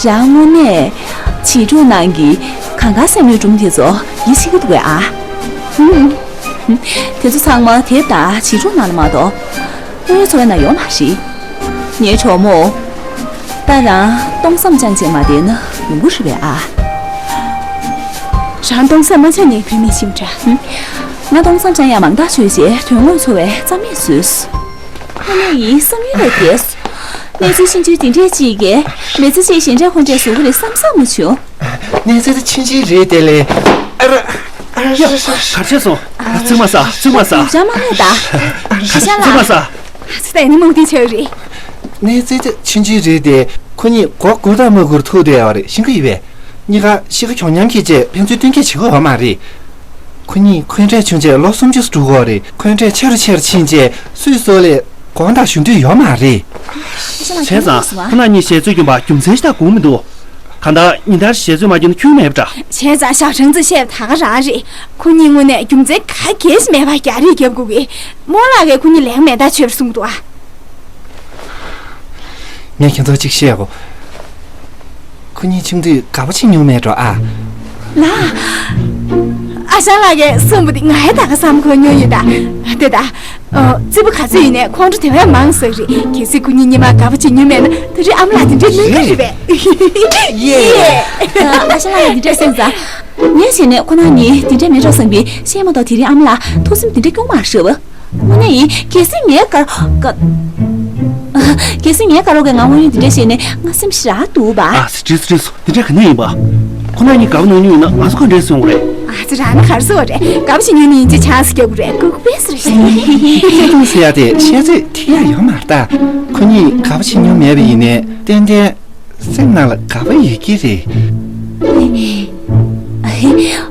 རང་དངོས་གནས་བྱིས་ཕྲུག་ནང་གི་གང་ག་སེམས་ཡུལ་སྒྲུང་དེ་ཚོ་ཡིད་ཆེས་ཀྱི་འདུག་གས། ཨ། དེ་ཚོ་ཚང་མ་དེབ་དང་བྱིས་ཕྲུག་ནང་ལ་མ་གཏོགས། དངོས་ཡོད་འཚོ་བའི་ནང་ཡོད་མ་རེད། ངའི་གྲོགས་མོ། ད་རང་སྟོང་བསམ་རྐྱང་བྱས་མ་བསྡད་ན་ཡོང་གི་རེད་པས། ཨ། རང་སྟོང་བསམ་མ་ཆགས་ནས་བུད་མེད་ཞིག་འདྲ། ང་སྟོང་བསམ་རྐྱང་ཡག་མང་དག་བྱས་རྗེས་དོན་དངོས་འཚོ་བའི་རྩ་མེད་བཟོས། ཁོ་ནས་ཡིན་བསམ་ཡུལ་ལས་འདས། གནས་ཚུལ་ཆུང་ཆུང་འདི་འདྲས་ཅིག་གིས་མི་ཚེ་གཅིག་ཞེ་འདྲས་ཁོ་འདྲས་བཟོ་གི་རེད་བསམ་བསམ་མ་བྱུང་། གནས་ཚུལ་དེ་ཆུང་ཆུང་རེད་དེ་ལས། ཨ་ར། ཨ་ར། ཡ། ག་རེ་བྱས་སོང་། བཙུན་མ་ཟ། བཙུན་མ་ཟ། ཡོང་ཆ་མ་རེད་ད། ག་རེ་བྱས། བཙུན་མ་ཟ། ད་ནི་མུག་སྟེ་ཆེ་རེད། གནས་ཚུལ་དེ་ཆུང་ཆུང་རེད་དེ། ཁོ་གཉིས་མགོ་སྒུར་དང་མ་སྒུར་ཐུག་བསྡད་ཡོད་རེད། ཤེས་ཀྱི་ཡོད་པས། གཉིས་ཀ་གཤིས་ཀ་གྱོང་ཉམས་ཁྱེར་བྱས་ཕན་ཚུན་བསྟུན་མཁས་བྱེད་ཀྱི་ཡོད་མ་རེད། ཁོ་གཉིས་འཁོན་འགྲས་བྱུང་རྗེས་ལོ་སུམ་ཅུ་འགྲོ་གི་ཡོད་རེད། འཁོན་འགྲས་ཆེ་རུ་ཆེ་རུཕྱིན་རྗེས་སུས་གསོ་ལས་དགོངས་དག་ཞུ་འདོད་ཡོད་མ་རེད། བྱས་ཙང་ཁོ་རང་གཉིས་ཞལ་རྩོད་གྱོན་པ་རྒྱུ་མཚན་ཞིག་ད་དགོངས་མི་འདུག་གང་ལྟར་ཉིན་ལྟར་ཞལ་རྩོད་མ་གྱོན་ན་ཁྱོན་མེད་པ་འདྲ། བྱས་ཙང་ཞག་གྲངས་ཙམ་བཤད་པ་ད་ག་རང་རེད། ཁོ་གཉིས་དངོས་གནས་རྒྱུ་མཚན་ག་གེ་ཞིག་མེད་པར་རྒྱག་རེས་རྒྱབ་དགོས་ཀྱི། རྨོ་ལགས་ཀྱིས་ཁོ་གཉིས་ལས་ཀ་མེད་ཐག་ཆོད་པ་གསུངས་འདུག་ཨ། ངས་ཁྱེད་ཚོར་གཅིག་བཤད་གོ། ཁོ་གཉིས་ཆུང་དུས་དགའ་པོ་བྱེད་མྱོང་མེད་འགྲོ་ཨ། ལགས། ཨ་ཞང་ལགས་ཀྱིས་གསུངས་པ་དེ་ང་ཡང་ད་ག་བསམ་གོ་མྱོང་ཡོད་ད། དེ་ད། ཨ། རྩེ་པོ་ག་ཚོད་ཡིན་ནའི་ཁོང་ཁྲོ་དེ་བས་མང་ཟེར་རེད། གལ་སྲིད་ཁོ་གཉིས་གཉིས་མ་དགའ་པོ་བྱེད་མྱོང་མེད་ན་ད་རེས་ཨ་མ་ལགས་དེ་འདྲའི་ནོར་ག་རེད་པས། ཡེ། ཨ་ཞང་ལགས་ཀྱིས་དེ་འདྲ་གསུངས་ཙང་། ངས་བྱས་ནས་ཁོ་རང་གཉིས་དེ་འདྲ་མེད་འགྲོ་བསམ་པའི་བཤད་མ་གཏོགས་དེ་རིང་ཨ་མ་ལགས་ཐུགས་སེམས་དེ་འདྲ་སྐྱོ་མ་རེད་པ། དངོས་གནས་ཡིན། གལ་སྲིད་ངའི་དགའ། དགའ། གལ་སྲིད་ངའི་དགའ་རོགས་ཀྱིས་ང་དངོས་གནས་འདི་འདྲ་བཤད་ནས་ང་སེམས་ཞེ་དྲག་སྡུག་པ། ཨ་ཙི། བྲིས་སོ། བྲིས་སོ། འདི་འདྲ་ག་ནས་ཡིན་པ། ཁོ་རང་གཉིས་དགའ་པོ་གནང་མྱོང་ཡོད་ན་ང་ཚོ་ག་འདྲས་སོང་རེད། ཨ་ཙི། རང་ནི་ག་རེ་ཟེར་བ་རེད། དགའ་པོ་བྱེད་མྱོང་ནི་ཡིན་གཅིག་ཆགས་སུ་རྒྱག་དགོས་རེད། ལྐུགས་པས་ཟེར་བ་ཞིག་ཐུང་ཐུང་ཟེར་ཡ་དེ་བཤད་ཚོད་ཐིག་ཡ་ཡོད་མ་རེད་ད། ཁོ་གཉིས་དགའ་པོ་བྱེད་མྱོང་མེད་པ་ཡིན་ནའི་ཏན་ཏན། སེམས་ནང་ལ་དགའ་པོ་ཡོད་ཀྱི་རེད།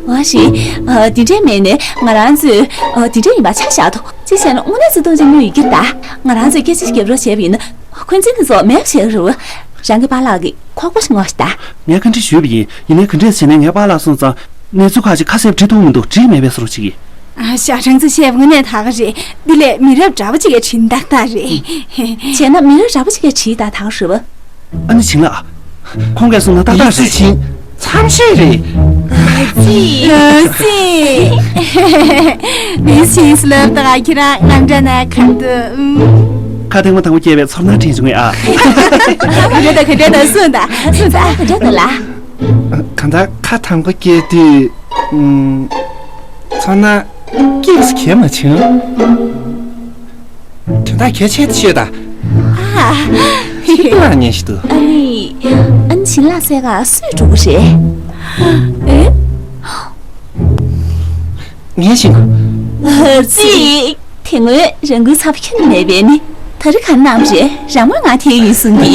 འོ་ཞེས། ཨ། དེ་འདྲས་མེད་ནས་ང་རང་ཚོས། ཨ། དེ་འདྲས་ཡིན་པ་ཆ་བཞག་དོ། ཅི་བྱས་ན་དངོས་གནས་བརྩེ་དུང་ཅན་ཉུང་ཡོད་ཀྱི་རེད་ད། ང་རང་ཚོས་སྐད་ཆ་ཞིག་རྒྱབ་རོགས་བྱས་པ་ཡིན་ན། འཁོན་འཛིན་དེ་ཚོ་མེད་པ་བྱེད་ཀྱི་རེད། རང་གི་པཱ་ལགས་ཀྱི་ཁོག་པ་ཞིག་ངོ་ཤེས་ད། ངས་བཀའ་འདྲི་ཞུས་པ་ཡིན། ཡིན་ནའི་ག་འདྲས་བྱས་ནས་ངའི་པཱ་ལགས་སོང་ཙང་གནས་ཚུལ་ཁག་ཅིག་ཁ་གསལ་པོ་འདྲི་ཐུབ་མི་འདུག་འདྲིས་མེད་པའི་བཟོ་འདྲ་ཅིག་གིས། ཨ། ཞག་གྲངས་ཙམ་བཤད་པ་དངོས་གནས་ད་ག་རེད། འདི་ལས་མི་རབས་འདྲ་པོ་ཅིག་གིས་བྲིས་ན་ཏག་ཏག་རེད། བྱས་ན་མི་རབས་འདྲ་པོ་ཅིག་གིས་བྲིས་ད་ད་ག་རེད་པ། ཨ་ནི་བྱིན་ལགས། ཁོང་གིས་གསུངས་ན་ཏག་ཏག་རེད། ཡིག་གཟུགས་བྱིན་མཚམས་ཤེས་རེད། ཨ་ཙི། ཨ་ཙི། མི་ཤེས་ལབ་ད་ཁྱེད་རང་ང་འདྲ་ན་ག་འདུག་ཨུམ། ཁ་ཐེངས་མ་དང་པོ་སྐྱེས་པའི་ཚོར་སྣང་དྲན་བྱུང་ངས་ཨ། ག་འདྲ་ད་ག་འདྲ་ད་སུ་ད་སུ་ད་ག་འདྲ་ད་ལ། གང་ལྟར་ཁ་དང་པོ་སྐྱེས་དུས། ཨུམ། ཚོར་སྣང་སྐྱིད་སུ་གས་མ་བྱུང་། དོན་དག་གལ་ཆེ་ཤོས་ད། ཨ། ཤི་ལ་ཉན་ཞིག་ཏུ། ཨ་ནི། ཨན་ཆིན་ལ་སའི་ག་སུས་འགྲོ་གི་རེད། ཨེ། ངས་ཤེས་གོ། ཙི། དེ་སྔོན་རང་འགུལ་ཚ་པོ་ཁྱོན་ནས་མེད་པས་ནི། ད་རེས་ག་གནང་རེད། རང་མོས་ང་དེ་ཡིན་གསུང་གི།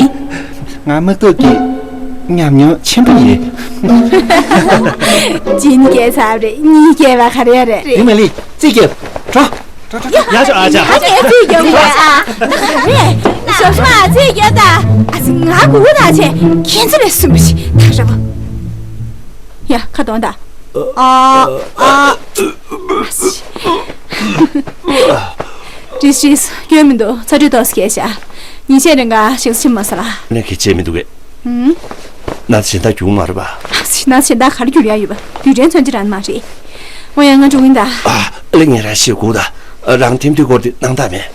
ང་དམག་སྟོབས་ཀྱི་ཉམས་མྱོང་ཆེན་པོ་ཡོད། གཅིན་སྐྱེས་ཚབ་རེད། གཉིས་སྐྱེས་པ་ག་རེ་རེད། ཡིན་མ་ལི་ཙི་སྐྱེས་འགྲོ། འགྲོ་འགྲོ་འགྲོ། ཡ་ཆོག་ཨ་ཅག་ཨ་ཅག་ཙི་སྐྱེས་འགྲོ་ཨ། རེད། ཞོགས་ཞོགས་ཨ་ཙི་སྐྱེས་ད། ཨ་ཙི་ང་གུ་གུ་ད་ཆེ་ཁྱེད་ཚོ་ལས་སུན་པོ་ཞིག་ད་ར་བ། ཡ་ཁ་གཏོང་ད། ཨ་ཨ། རིས་རིས་སྐྱོན་མི་འདུག་ཚ་དྲོད་ཏོག་ཙམ་སྐྱེས་ཤག་ཉིན་ཤས་རིང་ག་ཞིག་ཕྱིན་མ་ས་ལ། ནི་གི་བྱས་མི་འདུག་གས། ཧུམ། ན་ཚ་གཞན་དག་བྱུང་མ་རེད་པ། ཨ་ཙི་ན་ཚ་གཞན་དག་ག་རེ་འགྱུར་ཡ་ཡོད་པ། རྡུལ་ཕྲན་ཚོན་ཅི་རང་མ་རེད། འོ་ཡ་ང་འགྲོ་གིན་ད། ཨ་ལེ་ངས་ར་ཤེས་དགོས་ད། རང་ཐེམ་ཐེ་སྐོར་དེ་སྣང་དག་མེད།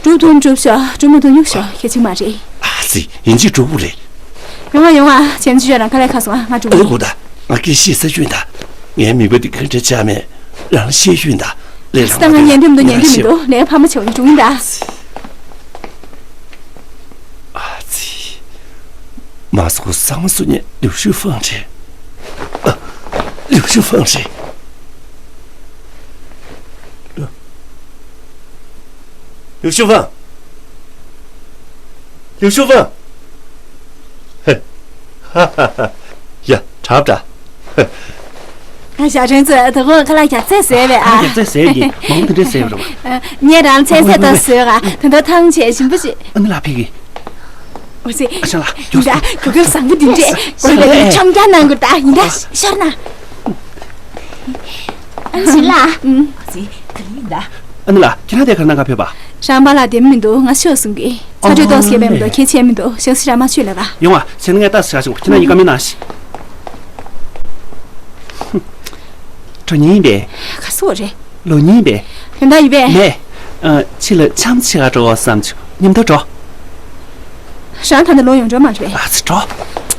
གྲུབ་ཐུབ་གྲུབ་ཤོག་གྲུབ་མ་ཐུབ་གཡུག་ཤོག་གལ་ཆེན་མ་རེད། ཨ་ཙི་ཡིན་གཅིག་གྲུབ་པོ་རེད། ཡོང་ང་ཡོང་ང་བྱས་ན་ཅི་བྱས་རང་ཁ་ལས་ཁ་སོང་ང་འགྲོ་ཨ་ལེ་གིན། གོ་ད། ང་སྐད་ཤེས་ས་ཆུན་ད། ངའི་མིག་པ་འདི་ག་འདྲ་ཆགས་མེད། རང་ཤེས་ཤུན་ད། ལས་རང་ད་ང་ཉན་འདོད་མི་འདུག་ཉན་འདོད་མི་འདུག་ལས་ཕ་མ་ཆེ་བ་ཡིན་འགྲོ་ཡིན་ད། ཨ་ཙི། མ་སོ་ས་མ་སུ་ཉན་ལིའུ་ཤུ་ཧྥང་རེད། ཨ། ལིའུ་ཤུ་ཧྥང་རེད། ལིའུ་ཤུ་ཧྥང་། ལིའུ་ཤུ་ཧྥང་། ཧེ། ཧ་ཧ་ཧ། ཡ། དྲག་དྲག་ཧེ། ཞའོ་ཧྲེང་ཙི་ད་དགོང་ཁ་ལག་རྒྱགས་ཚད་བཟས་པས་ཨ། རྒྱགས་ཚད་བཟས་ཀྱི་མང་པོ་དེ་འདྲས་བཟས་པ་རེད་པ། ངས་རང་ཚད་ཚད་ད་བཟོས་ག་ད་ལྟ་ཐང་ཆད་ཞིམ་པོ་ཞིག་ཨ་ནི་ལ་ཕིག་གི། འོ་ཙི། ཨ་ཤ་ལ། ཡོ། ད་གོ་སྐབས་བཟང་པོ་འདི་འདྲས་ཨོ་ལེ་ལེ་ཁྲམ་རྒྱག་གནང་དགོས་ད་ཡིན་ད་ཤར་ན། ཨ་ནི་ལ། ཨ་ནི་ལ་ཁྱེད་རང་དེ་ག་ནང་ག་ཕེབས་པ། རང་པ་ལ་བདེ་མི་འདུག་ང་ཤོག་གསུང་གི་ཚ་དྲོད་ཏོག་སྐྱེས་པའི་མི་འདུག་ཁྱེད་ཆེ་མི་འདུག་ཞག་སི་ར་མ་ཆོད་ལ་བ། ཡོང་བ་ཚེ་ནི་ངས་ལྟ་ཟེར་ཞིང་ཁྱེད་རང་ཡི་ག་མི་ནང་ཞིག་གྲོ་ཉིན་པས། ག་སོ་རེད། ལོ་ཉིན་པས། དོན་དག་ཡོད་པས། མེད། ཕྱི་ལ་འཆམ་ཆེ་ག་འགྲོ་བ་བསམ་བྱུང་མཉམ་དུ་འགྲོ། རང་ད་ནི་ལོ་ཡོང་འགྲོ་མ་རེད། ཨ་ཙི་འགྲོ།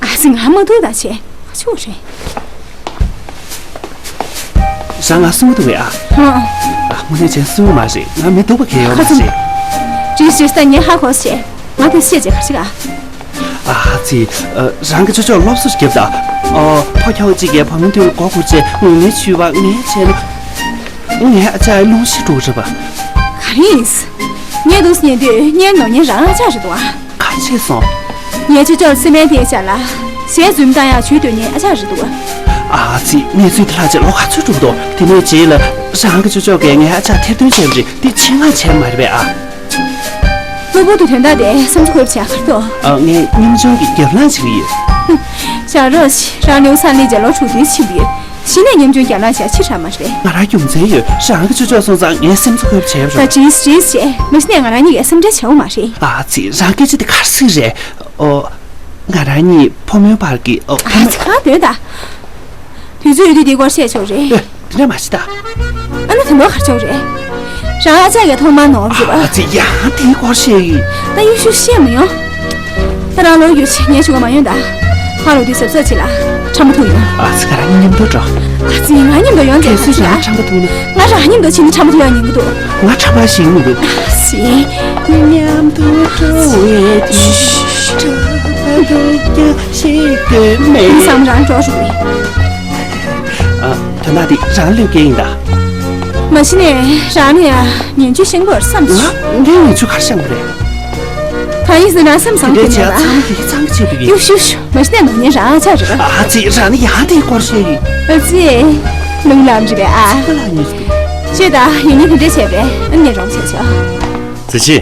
ཨ་ཙི་ང་མ་ཐུག་ད་ཆེ། ཆུ་རེད། རང་ང་སུ་མ་ཐུག་བས་ཨ། ཧང་། ཨ་དངོས་གནས་ཅན་སུ་མ་རེད། ང་མི་སྡུག་པ་གས་ཡོད་མ་རེད། ཅི་ཞིག་ད་ངས་ཧ་གོ་ཤེ། ང་དེ་ཤེས་ཅེས་ག་ཞིག་ཨ། ཨ་ཙི། རང་གི་ཅོ་ཅོ་སློབ་གསོ་རྒྱབ་ད། ཨོ་ཕོ་ཁྱོ་གཅིག་གིས་བུ་མོ་དུས་ལ་མགོ་སྒུར་ཅེས་ངུ་ངའི་ཆུ་བ་ངའི་བྱས་ན། ངའི་ཨ་ཅག་ལུང་ཤི་འགྲོ་རེད་པ། ག་རེ་ཡིན། ངས་འདུག་ཉན་དུས་ངའི་ནོར་ཉན་རང་ཨ་ཅག་རེད་འདུག་ཨ། ག་བྱས་སོང་། ངའི་ཅོ་ཅོར་སི་མེན་དེའི་ཞལ་ལ་ཞལ་འཛུམ་བཏང་ཡག་ཇུས་གཏོད་ཉན་ཨ་ཅག་རེད་འདུག་ཨ་ཙི་གནས་ཚུལ་དེ་ལྷག་ཅེས་ལོ་ག་ཚོད་འགྲོ་འདུག་དེ་ནས་རྗེས་ལ་རང་གི་ཅོ་ཅོ་གས་ངའི་ཨ་ཅག་ཐེར་འདོན་བྱས་པ་རེད་དེ་ཆེད་མངགས་བྱས་མ་རེད་པས་ཨ། གློ་བུར་དུ་དོན་དག་དེ་སེམས་ཚོ་འཁོལ་བྱས་གར་ཐོག་ཨ་ངས་སྙིང་ཆུང་གི་རྒྱབ་ལངས་བྱེད་ཀྱི་ཡོད། ཞག་རོགས་ཤིག་རང་ལེའུ་སང་ལི་རྗེས་ལོ་དྲུག་བདུན་ཕྱིན་པ་ཡོད། གཞི་ནས་ཉམ་ཆུང་རྒྱབ་ལངས་བྱས་ཕྱིར་རག་མ་རེད། ང་རང་རྒྱུ་མཚན་ཡོད་རང་གི་ཅོ་ཅོ་སོང་ཙང་ངའི་སེམས་ཚོ་འཁོལ་བྱས་པ་རེད། ད་ཇིས་ཇིས་བྱས་མ་གཞི་ནས་ང་རང་གཉིས་ཀས་སེམས་ཁྲལ་བྱས་པ་མ་རེད། ཨ་ཙི་རང་སྐད་ཆ་དེ་ག་རེ་ཟེར་རེད། ཨོ། ང་རང་གཉིས་ཕོ་མོའི་བར་གྱི་ཨོ་ཕོ་ཨ་མོ། ཙི་གང་འདོད་ད། དུས་ཚོད་ཡོད་དུས་འདི་སྐོར་བཤད་ཆོག་རེད། ཨེ། དེ་འདྲ་མ་བྱེད་ད། ཨ་ནི་དེ་འདྲ་གར་ཆོག་རེད། རང་ཨ་ཅག་གིས་ཐོག་མར་ནོར་བ་རེད་པ། ཨ་ཙི་ཡང་དེའི་སྐོར་བཤད་ཡིན། ད་ཡུལ་ཤུལ་བཤད་མི་ཡོང་། ད་རང་ལོ་རྒྱུས་ངས་ཞུ་ག་མ་ཡོང་ད། ཕ་ལོ་དུས་གཟབ་གཟབ་བྱེད་ལ། ཁྲམ་པ་ཐུག་ཡོང་། ཨ་ཙི་ང་རང་གཉིས་མཉམ་དུ་འགྲོ། ཨ་ཙི་ང་མཉམ་དུ་ཡོང་དེ་གལ་སྲིད་ང་ཁྲམ་པ་ཐུག་ན། ང་རང་མཉམ་དུ་ཕྱིན་ན་ཁྲམ་པ་ཐུག་ཡག་ཉན་གི་འདུག་ང་ཁྲམ་པ་ཞིག་ཡིན་གི་འདུག་ཨ་ཙི། མཉམ་དུ་འགྲོ་བའི་དུས། ཁྲམ་པ་ཐུག་ཀྱང་ཤེས་དགོས་མེད། མི་བསམ་རང་འགྲོ་རུ། ཨ། དོན་དག་འདི་རང་ལོས་སྐྱེལ་ཡིན་ད། མ་གཞི་ནས་རང་ལ་ཡང་ངན་ཇུས་བཤད་དགོས་བསམ་བྱུང་། ང་ངས་ངན་ཇུས་ག་རེ་བཤད་པ་རེད། ད་ཡིན་ཟེར་ན་སེམས་བཟང་དེ་འདྲའི་ཁྱེད་བྱས་ལ། ཚང་གི་ཚང་གི་བྱེད་དུ་ཡིན། ཡུག་ཤུ་ཤུ། མ་གཞི་ནས་ནོར་ཉན་རང་ཨ་ཅག་རེད། ཨ་ཙི་རང་ནི་ཡང་དེའི་སྐོར་བཤད་ཡིན། ཨ་ཙི། ལུང་ལམ་རེད་པས་ཨ། ཁོ་ལ་ཉེས་སུ། ཤེས་ད་ཡིན་ནི་དེ་འདྲ་བྱས་པས་ཨ་ནི་རོང་བྱས་ཆོག་ཙི་ཅི།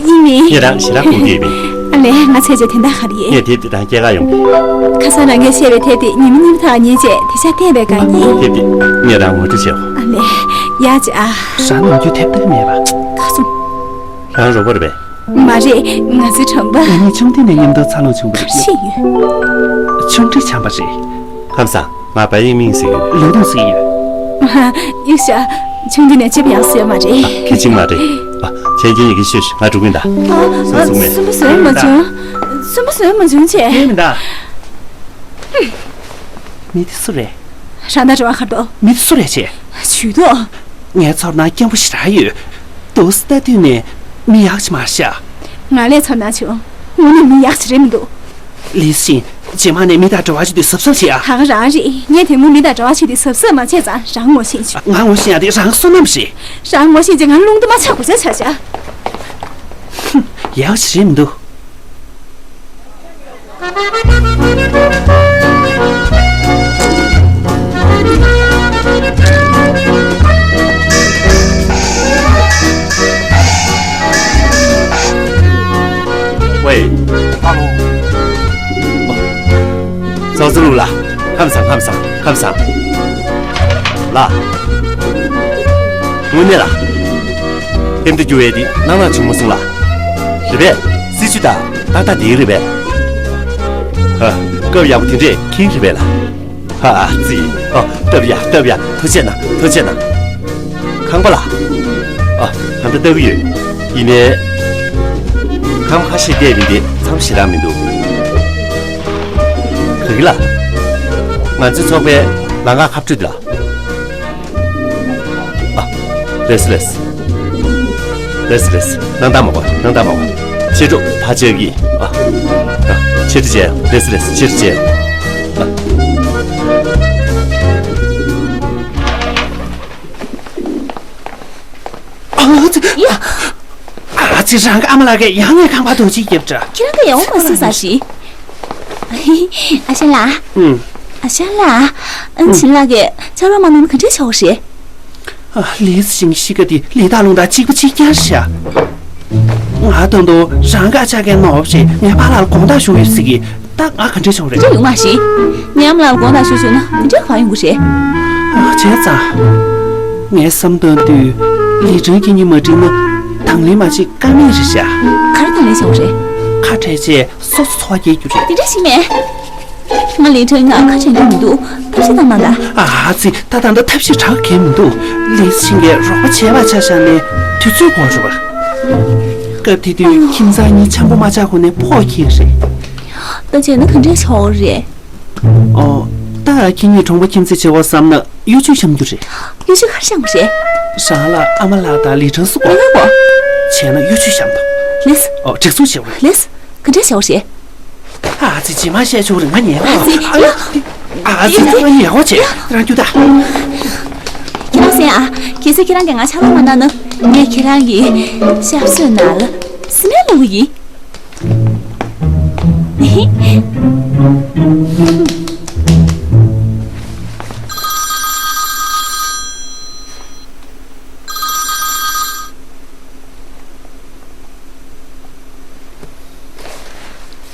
ཡིན་མིན། ངས་རང་ཞེ་དྲག་སྒུག་གི་ཡིན། ཨ་ལས་ང་ཚད་ཆེ་དེ་འདྲ་ག་རེ་ཡིན། ངས་དེབ་དེ་དང་སྐྱེལ་ག་ཡོང་གི། ཁ་སང་རང་གིས་བཤད་པའི་དེབ་དེ་ཉི་མ་གཉིས་པ་ཐག་ཉེ་རྗེས་དེ་ཆ་བལྟས་པའི་དགའ་ཉེ། དེབ་དེ་ངས་རང་ངོ་སྤྲོད་བྱས་འོ། ཨ་ལས་ཡག་ཅིག་ཨ། རང་ནམ་རྒྱུན་དེབ་ལྟ་གི་མེད་པ། ཁ་སུམ། རང་རོགས་པ་རེད་པས། མ་རེད་ང་ཚོའི་གྲོང་པ། ང་གཉིས་ཆུང་དུས་ནས་མཉམ་དུ་འཚར་ལོངས་བྱུང་བ་རེད། ཤེས་ཡོད། ཆུང་འདྲིས་འཆམ་པ་རེད། ཁམས་བཟང་། ང་པ་ཡིན་མིང་ཟེར་གྱི་ཡོད། ལོ་ཏོང་ཟེར་གྱི་ཡོད། ཡིག་ཤ། ཆུང་དུས་ནས་ཅིབ་ཡག་ཟེར་མ་རེད། ཁེ་ཆིང་མ་རེད། ཨ། ཆེན་ཆེན་ཡི་གེ་ཤོད་ཤིག་ང་འགྲོ་གིན་གདའ། ཨ། སུན་པོ་བཟོས་མ་བྱུང་། སུན་པོ་བཟོས་མ་བྱུང་བྱས། ཡིན་མིན་ད། མི་དེ་སུ་རེད། རང་དང་འགྲོ་བ་ཁར་དོ། མི་དེ་སུ་རེད་བྱས། ཇུས་གཏོགས། ངའི་ཚོར་སྣང་སྐྱེན་པོ་ཞེ་དྲག་ཡོད། འདུག་སེ་ལྟ་དུས་ནས་མི་ཡག་ཅིག་མ་རེད་ཤག་ང་ལས་ཚོར་སྣང་བྱུང་། དངོས་གནས་མི་ཡག་ཅིག་རེད་མི་འདུག་ལི་སི་ཤིན། རྗེས་མ་ནས་མི་དང་འབྲེལ་བ་བྱེད་དུས་གཟབ་གཟབ་བྱེད་ཨ། ད་ག་རང་རེད། ངས་དེ་སྔོན་མི་དང་འབྲེལ་བ་བྱེད་དུས་གཟབ་གཟབ་མ་བྱས་ཙང་རང་ངོ་ཤེས་བྱུང་། ང་ངོ་ཤེས་ཡ་དེ་རང་བསོད་ནམས་རེད། རང་ངོ་ཤེས་རྗེས་ང་རླུང་རྟ་མ་ཆག་དགོས་ཆ་ཆགས་ཤག་ཧུམ། ཡག་ཅིག་རེད་མི་འདུག་ཝེ། ཨ་ལོ། ཙོག་ཙོ་ལུག་ལ། ཁམས་བཟང་ཁམས་བཟང་ཁམས་བཟང་། ལ། དངོས་གནས་ལ། ལྟེམ་དུ་རྒྱུ་བའི་དེ་ནང་ན་བྱུང་མ་སོང་ལ། རེད་པས། སྲིད་ཇུས་དང་ཏག་ཏག་དེ་རེད་པས། ཧ། སྐབས་ཡག་པོ་དེ་འདྲས་ཁེངས་རེད་པས་ལ། ཧ་ཨ་ཙི། ཨ། སྟབས་ཡག་སྟབས་ཡག་ཐུགས་རྗེ་གནང་ཐུགས་རྗེ་གནང་། ཁང་པ་ལ། ཨ། ད་ལྟ་ལྟ་གི་ཡོད། ཡིན་ནའི། ཁང་པ་ཁ་ཤས་བལྟས་པ་ཡིན་ཏེ་མཚམས་ཞེ་དྲག་མི་འདུག་ག་གི་ལ། ང་ཚོའི་ཚོགས་པའི་ལམ་ཁ་ཁ་སྤྲོད་ལ། ཨ། ལེས་ལེས། ལེས་ལེས། སྣང་དག་མ་གོ་སྣང་དག་མ་གོ་ཕྱི་དྲོ་ཕ་ཆེ་གི། ཨ། ཨ། ཕྱི་དྲོ་བྱས་ལེས་ལེས་ཕྱི་དྲོ་བྱས། ཨ། ཨ་ཙི། ཡ། ཨ་ཙི། རང་གི་ཨ་མ་ལགས་ཀྱིས་ཡང་ངའི་ཁང་པ་རྡོ་གཅིག་བརྒྱབ་འདྲ། ཁྱེད་རང་གིས་ཡང་མ་གཟིགས་ས་ཞིག་ཨ་ཤ་ལགས། ཨུམ། ཨ་ཤ་ལགས། ཨ་ནི་བྱིན་ལགས་ཀྱིས་ཕྱག་རོགས་མ་གནང་ན་ག་འདྲས་བྱ་བ་རེད། ཨ། ལི་སི་ཤིན་གཤིས་ཀ་དེ་ལི་ཐང་ལུང་དང་གཅིག་པ་གཅིག་རྐྱང་རེད་ཤག་ང་ད་དུང་རང་གི་ཨ་ཅག་གི་ནོར་བུ་ཞིག་ངའི་པཱ་ལགས་ལ་དགོངས་དག་ཞུ་ཡོད་ཟེར་གི། ད་ང་ག་འདྲས་བྱུང་རེད། དེ་འདྲ་ཡོང་མ་ཤེས། ཉམས་ལ་དགོངས་དག་ཞུ་ཞུ་ན་དེ་འདྲ་ག་ཡོང་གི་རེད། ཨ། བྱས་ཙང་། ངས་བསམ་དོན་དུས་ལི་ཁྲང་གི་ཉི་མ་འགྲིག་ན་དང་ལེན་མ་བྱེད་ཀ་མེད་རེད་ཤག་ཁ་རེ་དང་ལེན་བྱུང་རེད། ཁ་བྲལ་རྗེས་སོ་སོ་འཚོ་བ་སྐྱེལ་རྒྱུ་རེད། དེ་འདྲ་ཞིག་མེད། ང་ལི་ཁྲང་ང་ཁ་བྲལ་རྒྱུ་མི་འདུག་ཐབས་ཤེས་གཏང་གནང་དང་། ཨ་ཙི། ད་ད་ལྟ་ཐབས་ཤེས་དྲག་གི་མི་འདུག་ལི་སི་ཤིན་གྱིས་རོགས་པ་བྱས་པ་ཆ་བཞག་ནས་དུས་ཚོད་འགོར་འགྲོ་བ། སྐབས་དེ་དུས་ཁྱིམ་ཚང་གཉིས་འཆམ་པོ་མ་ཆགས་གོང་ནས་ཕོག་ཁེལ་རེད། ད་བྱས་ན་ག་འདྲས་བྱ་བ་རེད། ཨོ། ད་ཁྱེད་གཉིས་གྲོང་པ་ཁྱིམ་མཚེས་བྱེད་དགོས་བསམ་ན་གཡོ་ཇུས་བཤམ་རྒྱུ་རེད། གཡོ་ཇུས་ག་རེ་བཤམ་དགོས་རེད། རང་ལ་ཨ་མ་ལགས་དང་ལི་ཁྲང་སུ་དགོས། མི་དགོས། བྱས་ན་གཡོ་ཇུས་བཤམ་དང་། ལེས། ཨོ། སྒྲིག་འཛུགས་བྱེད་དགོས། ལེས། ག་འདྲས་བྱ་བ་རེད། ཨ་ཙི། རྗེས་མ་བཤད་ཆོག་རེད། ང་ཉལ་བ། ཨ་ཙི། ཨ་ཙི། ང་ཉལ་བ་བྱེད། རང་རྒྱུ་ད། ཁྱེད་རང་སེམས་ཨ། གལ་སྲིད་ཁྱེད་རང་གིས་ང་ཕྱག་རོགས་མ་གནང་ན་ངས་ཁྱེད་རང་གི་ཞབས་སོར་ནང་ལ་སི་མེན་བླུག་གི་ཡིན།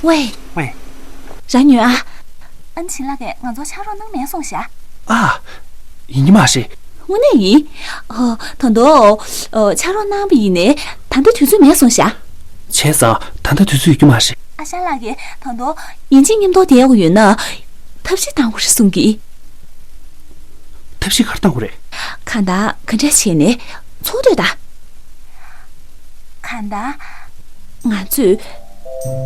ཝེ། ཝེ། རང་ཉོན་ཨ། ཨན་ཆིན་ལགས་ཀྱིས་ང་ཚོར་ཕྱག་རོགས་གནང་མེད་གསུངས་ཤག་ཨ། ཡིན་གྱི་མ་རེད། དངོས་གནས་ཡིན། ཨ། ད་དུང་། ཨ། ཕྱག་རོགས་གནང་བ་ཡིན་ནའི་ད་ལྟ་དུས་ཚོད་མེད་གསུངས་ཤག་བྱས་ཙང་ད་ལྟ་དུས་ཚོད་ཡོད་ཀྱི་མ་རེད། ཨ་ཞང་ལགས་ཀྱིས་ད་དུང་ཡིན་གཅིག་མཉམ་དུ་བསྡད་དགོས་ཡོད་ན། ཐབས་ཤེས་གཏང་དགོས་རེད་གསུང་གི། ཐབས་ཤེས་ག་རེ་གཏང་དགོས་རེད། གང་ལྟར་ག་འདྲ་བྱས་ནས་ཚོགས་འདུ་དང་། གང་ལྟར། ང་ཚོས་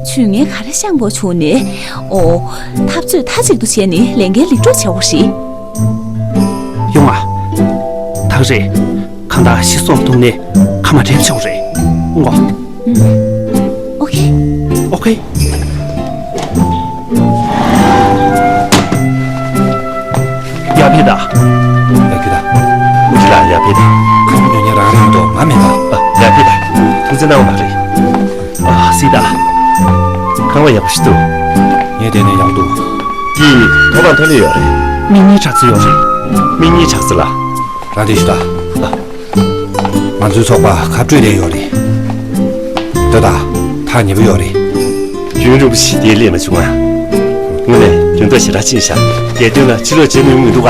ཇུས་ངན་ག་རེ་བཤམས་དགོས་བྱུང་ནས། ཨོ། འཐབ་རྩོད་མཐའ་གཅིག་ཏུ་བྱས་ནས་ལས་འགན་ལེགས་གྲུབ་བྱ་དགོས་རེད། ཡོང་ཨ། ཐག་རེད། གང་ལྟར་ཤི་སོགས་ཐུག་ནས་ཁ་མ་བྲལ་བྱ་དགོས་རེད། ངོ་། ཨོ་ཁེ། ཨོ་ཁེ། ཡར་ཕེབས་དང་། ཡར་ཕེབས་དང་། མུ་ཁྲི་ལགས་ཡར་ཕེབས་དང་། ཁང་པ་ཉོ་མཁན་རང་རེད་མ་གཏོགས་ང་མིན་པ། ཨ། ཡར་ཕེབས་དང་། ཐུགས་བརྩེ་གནང་བ་མ་རེད། ཨ། སྲིད་ད། ཁང་པ་ཡག་པོ་ཞིག་འདུག་ངས་བལྟས་ནས་ཡག་འདུག་འདི་ཐོབ་དང་ཐོབ་ལེ་ཡོད་རེད། མི་གཉིས་དྲག་ཚོད་ཡོད་རེད། མི་གཉིས་དྲག་ཚོད་ལ། རང་དེ་ཞུ་ད། ཨ། ང་ཚོའི་ཚོགས་པ་ཁ་སྤྲོད་བསྡད་ཡོད་རེད། ལྟོས་དང་། ཐག་ཉེ་པོ་ཡོད་རེད། རྒྱུན་རིང་པོ་ཞིག་དེ་སླེབས་མ་བྱུང་ང་། དངོས་གནས་དོན་དག་ཞེ་དྲག་ཕྱིན་ཤག་རྒྱལ་དོན་ལ་ཕྱི་ལོགས་བྱེད་མི་ཡོང་མི་འདུག་ག་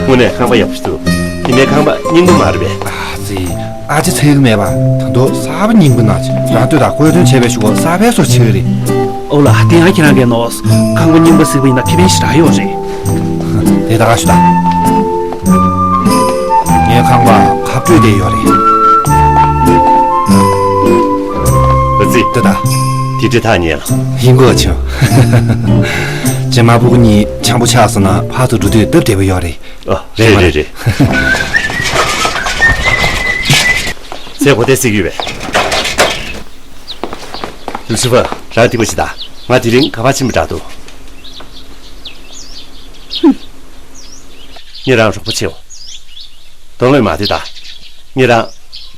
དངོས་གནས་ཁང་པ་ཡག་པོ་ཞིག་འདུག་ཡིན་ནའི་ཁང་པ་རྙིང་པ་མ་རེད་པས། ཨ་ཙི། ཨ་ཅེ་ཚེ་གི་མེད་པ་ད་དུང་གསར་པ་རྙིང་པ་ནང་ཆེ། རང་ལྟོས་དང་། དགོས་དོན་བྱས་པའི་གཞུག་གུ་གསར་པའི་བཟོ་བྱེད་ཀྱི་རེད། ཨོ་ལ། དེ་ཡང་ཁྱེད་རང་གིས་ནོར། ཁང་པ་རྙིང་པ་ཟེར་བ་ཡིན་ན་ཁེ་ཕན་ཞེ་དྲག་ཡོད་རེད། དེ་ད་ག་ཞུ་ད། ངའི་ཁང་པ་ཁ་སྤྲོད་བསྡད་ཡོད་རེད། ཙི། ཏུ་ད། དེ་འདྲའི་ཐག་ཉེ་ལ། ཡིན་དགོས་བྱུང་། རྗེས་མ་ཕྲུ་གུ་གཉིས་འཆམ་པོ་ཆགས་སོང་ན་ཕར་ཚུར་འགྲོ་དུས་སྟབས་བདེ་པོ་ཡོད་རེད། ཨ། རེད་མ་རེད་རེད། རེད། ཚེ་གོ་ཏེ་སྲིད་ཡོད་པས། ལུ་སི་ཧྥར། རང་སྡིག་པ་ཞིག་ད། ང་དེ་རིང་ག་པར་ཕྱིན་པ་འདྲ་འདུག་ངས་རང་རོགས་པ་བྱེད་འོ། དོན་ལོས་མ་དེ་ད། ངས་རང་